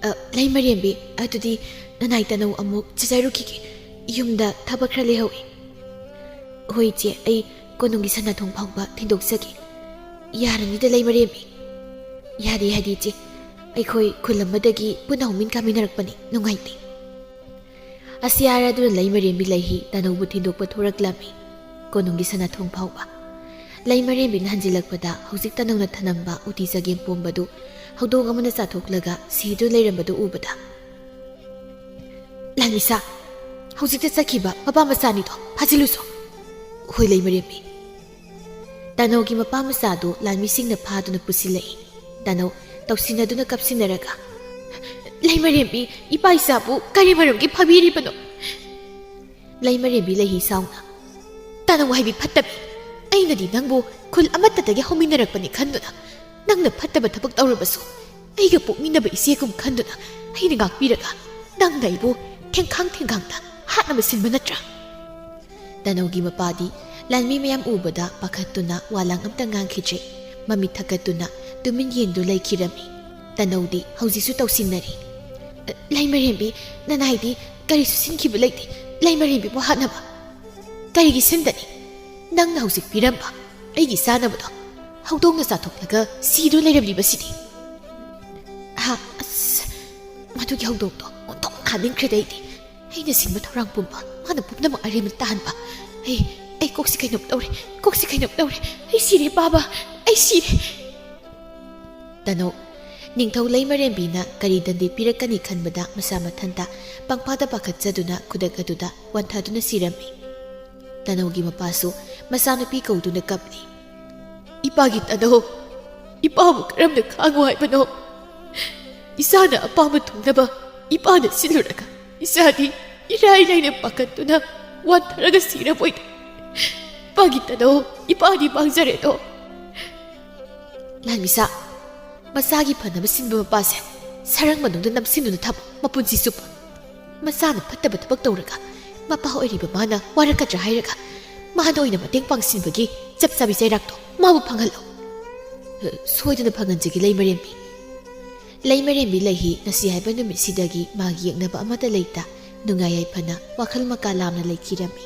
"ꯑ, ꯂꯩꯃꯔꯦꯝꯕꯤ, ꯑꯗꯨꯗꯤ ꯅꯅꯥꯏ ꯇꯅꯧ ꯑꯃꯨꯛ ꯆꯠꯆꯔꯨꯈꯤꯒꯦ꯫ ꯌꯨꯝꯗ ꯊꯕꯛ ꯈꯔ ꯂꯩꯍꯧꯏ꯫" "ꯍꯣꯏ ꯏꯆꯦ, ꯑꯩ ꯀꯣꯅꯨꯡꯒꯤ ꯁꯅꯥꯊꯣꯡ ꯐꯥꯎꯕ ꯊꯤꯟꯗꯣꯛꯆꯒꯦ꯫" "ꯌꯥꯔꯅꯤꯗ ꯂꯩꯃꯔꯦꯝꯕꯤ꯫" "ꯌꯥꯗꯦ ꯍꯥꯏꯗꯤ ꯏꯆꯦ, ꯑꯩꯈꯣꯏ ꯈꯨꯜ ꯑꯃꯗꯒꯤ ꯄꯨꯟꯅ ꯍꯧꯃꯤꯟ ꯀꯥꯃꯤꯟꯅꯔꯛꯄꯅꯤ, ꯅꯨꯡꯉꯥꯏꯇꯦ꯫" ꯑꯁꯤ ꯍꯥꯏꯔꯗꯨꯅ ꯂꯩꯃꯔꯦꯝꯕꯤ ꯂꯩꯍꯤ ꯇꯅꯧꯕꯨ ꯊꯤꯟꯗꯣꯛꯄ ꯊꯣꯔꯛꯂꯝꯃꯤ꯫ ꯀꯣꯅꯨꯡꯒꯤ ꯁꯅꯥꯊꯣꯡ ꯐꯥꯎꯕ꯫ ꯂꯩꯃꯔꯦꯝꯕꯤꯅ ꯍꯟꯖꯤꯜꯂꯛꯄꯗ ꯍꯧꯖꯤꯛ ꯇꯅꯧꯅ ꯊꯅꯝꯕ ꯎꯇꯤ ꯆꯒꯦꯝ ꯄꯣꯝꯕꯗꯨ ꯍꯧꯗꯣꯡ ꯑꯃꯅ ꯆꯥꯊꯣꯛꯂꯒ ꯁꯤꯗꯨꯅ ꯂꯩꯔꯝꯕꯗꯨ ꯎꯕꯗ, "ꯂꯥꯟꯃꯤꯁꯥ, ꯍꯧꯖꯤꯛꯇ ꯆꯠꯈꯤꯕ ꯃꯄꯥ ꯃꯆꯥꯅꯤꯗꯣ ꯐꯥꯖꯤꯜꯂꯨꯁꯣ꯫" "ꯍꯣꯏ ꯂꯩꯃꯔꯦꯝꯕꯤ꯫" ꯇꯅꯧꯒꯤ ꯃꯄꯥ ꯃꯆꯥꯗꯨ ꯂꯥꯟꯃꯤꯁꯤꯡꯅ ꯐꯥꯗꯨꯅ ꯄꯨꯁꯤꯜꯂꯛꯏ꯫ ꯇꯅꯧ ꯇꯧꯁꯤꯟꯅꯗꯨꯅ ꯀꯞꯁꯤꯟꯅꯔꯒ, "ꯂꯩꯃꯔꯦꯝꯕꯤ, ꯏꯄꯥ ꯏꯆꯥꯕꯨ ꯀꯔꯤ ꯃꯔꯝꯒꯤ ꯐꯥꯕꯤꯔꯤꯕꯅꯣ?" ꯂꯩꯃꯔꯦꯝꯕꯤ ꯂꯩꯍꯤ ꯁꯥꯎꯅ, "ꯇꯅꯧ ꯍꯥꯏꯕꯤ ꯐꯠꯇꯕꯤ, ꯑꯩꯅꯗꯤ ꯅꯪꯕꯨ ꯈꯨꯜ ꯑꯃꯠꯇꯗꯒꯤ ꯍꯧꯃꯤꯟꯅꯔꯛꯄꯅꯤ ꯈꯟꯗꯨꯅ, ꯅꯪꯅ ꯐꯠꯇꯕ ꯊꯕꯛ ꯇꯧꯔꯕꯁꯨ ꯑꯩꯒ ꯄꯣꯛꯃꯤꯟꯅꯕ ꯏꯆꯦꯒꯨꯝ ꯈꯟꯗꯨꯅ ꯑꯩꯅ ꯉꯥꯛꯄꯤꯔꯒ, ꯅꯪꯅ ꯑꯩꯕꯨ ꯊꯦꯡꯈꯥꯡ ꯊꯦꯡꯈꯥꯡꯗ ꯍꯥꯠꯅꯕ ꯁꯤꯟꯕ ꯅꯠꯇ꯭ꯔꯥ?" ꯇꯅꯧꯒꯤ ꯃꯄꯥꯗꯤ ꯂꯥꯟꯃꯤ ꯃꯌꯥꯝ ꯎꯕꯗ ꯄꯥꯈꯠꯇꯨꯅ ꯋꯥꯂꯥꯡ ꯑꯝꯇ ꯉꯥꯡꯈꯤꯗ꯭ꯔꯦ꯫ ꯃꯃꯤꯠ ꯊꯛꯀꯠꯇꯨꯅ ꯇꯨꯃꯤꯟ ꯌꯦꯡꯗꯨ ꯂꯩꯈꯤꯔꯝꯃꯤ꯫ ꯇꯅꯧꯗꯤ ꯍꯧꯖꯤꯛꯁꯨ ꯇꯧꯁꯤꯟꯅꯔꯤ꯫ "ꯂꯩꯃꯔꯦꯝꯕꯤ, ꯅꯅꯥꯏꯗꯤ ꯀꯔꯤꯁꯨ ꯁꯤꯟꯈꯤꯕ ꯂꯩꯇꯦ꯫ ꯂꯩꯃꯔꯦꯝꯕꯤꯕꯨ ꯍꯥꯠꯅꯕ ꯀꯔꯤꯒꯤ ꯁꯤꯟꯗꯅꯤ? ꯅꯪꯅ ꯍꯧꯖꯤꯛ ꯄꯤꯔꯝꯕ ꯑꯩꯒꯤ ꯆꯥꯅꯕꯗꯣ ꯍꯧꯗꯣꯡꯅ ꯆꯥꯊꯣꯛꯂꯒ ꯁꯤꯗꯨꯅ ꯂꯩꯔꯝꯂꯤꯕꯁꯤꯗꯤ꯫ ꯍꯥ, ꯑꯁ, ꯃꯗꯨꯒꯤ ꯍꯧꯗꯣꯡꯗꯣ ꯑꯣꯟꯊꯣꯛꯅ ꯈꯥꯅꯤꯡꯈ꯭ꯔꯦꯗ ꯑꯩꯗꯤ꯫ ꯑꯩꯅ ꯁꯤꯟꯕ ꯊꯧꯔꯥꯡ ꯄꯨꯝꯕ ꯃꯥꯅ ꯄꯨꯝꯅꯃꯛ ꯑꯔꯦꯝꯕꯗ ꯇꯥꯍꯟꯕ꯫ ꯑꯩ, ꯑꯩ ꯀꯣꯛꯁꯤ ꯀꯩꯅꯣꯝ ꯇꯧꯔꯦ, ꯀꯣꯛꯁꯤ ꯀꯩꯅꯣꯝ ꯇꯧꯔꯦ꯫ ꯑꯩ ꯁꯤꯔꯦ ꯄꯥꯕ, ꯑꯩ ꯁꯤꯔꯦ꯫ ꯇꯅꯧ, ꯅꯤꯡꯊꯧ ꯂꯩꯃꯔꯦꯝꯕꯤꯅ ꯀꯔꯤ ꯗꯟꯗꯤ ꯄꯤꯔꯛꯀꯅꯤ ꯈꯟꯕꯗ ꯃꯁꯥ ꯃꯊꯟꯇ ꯄꯪꯄꯥꯗ ꯄꯥꯈꯠꯆꯗꯨꯅ ꯈꯨꯗꯛ ꯑꯗꯨꯗ ꯋꯥꯟꯊꯗꯨꯅ ꯁꯤꯔꯝꯃꯤ꯫ ꯇꯅꯧꯒꯤ ꯃꯄꯥꯁꯨ ꯃꯆꯥꯅꯨꯄꯤ ꯀꯧꯗꯨꯅ ꯀꯞꯂꯤ꯫ "ꯏꯄꯥꯒꯤ ꯇꯅꯧ, ꯏꯄꯥꯕꯨ ꯀꯔꯝꯅ ꯈꯥꯡꯉꯨ ꯍꯥꯏꯕꯅꯣ? ꯏꯆꯥꯅ ꯑꯄꯥꯝꯕ ꯊꯨꯡꯅꯕ ꯏꯄꯥꯅ ꯁꯤꯜꯂꯨꯔꯒ ꯏꯆꯥꯗꯤ ꯏꯔꯥꯏ ꯂꯥꯏꯅ ꯄꯥꯈꯠꯇꯨꯅ ꯋꯥꯟꯊꯔꯒ ꯁꯤꯔꯕꯣꯏꯗ꯫ ꯏꯄꯥꯒꯤ ꯇꯅꯧ, ꯏꯄꯥꯗꯤ ꯃꯥꯡꯖꯔꯦꯗꯣ꯫" ꯂꯥꯟꯃꯤꯁꯥ, ꯃꯆꯥꯒꯤ ꯐꯅꯕ ꯁꯤꯟꯕ ꯃꯄꯥꯁꯦ ꯁꯔꯪ ꯃꯅꯨꯡꯗ ꯅꯝꯁꯤꯟꯗꯨꯅ ꯊꯝꯃꯨ ꯃꯄꯨꯟꯁꯤ ꯆꯨꯞꯄ꯫ ꯃꯆꯥꯅ ꯐꯠꯇꯕ ꯊꯕꯛ ꯇꯧꯔꯒ ꯃꯄꯥ ꯑꯣꯏꯔꯤꯕ ꯃꯥꯅ ꯋꯥꯔꯛꯀꯗ꯭ꯔꯥ ꯍꯥꯏꯔꯒ ꯃꯥꯅ ꯑꯣꯏꯅ ꯃꯇꯦꯡ ꯄꯥꯡꯁꯤꯟꯕꯒꯤ ꯆꯞ ꯆꯥꯕꯤ ꯆꯩꯔꯥꯛꯇꯣ ꯃꯥꯕꯨ ꯐꯪꯍꯜꯂꯣ꯫ ꯁꯣꯏꯗꯅ ꯐꯪꯍꯟꯖꯒꯦ ꯂꯩꯃꯔꯦꯝꯕꯤ꯫ ꯂꯩꯃꯔꯦꯝꯕꯤ ꯂꯩꯍꯤ ꯉꯁꯤ ꯍꯥꯏꯕ ꯅꯨꯃꯤꯠꯁꯤꯗꯒꯤ ꯃꯥꯒꯤ ꯌꯦꯛꯅꯕ ꯑꯃꯠꯇ ꯂꯩꯇ ꯅꯨꯡꯉꯥꯏ ꯌꯥꯏꯐꯅ ꯋꯥꯈꯜ ꯃꯀꯥ ꯂꯥꯝꯅ ꯂꯩꯈꯤꯔꯝꯃꯤ꯫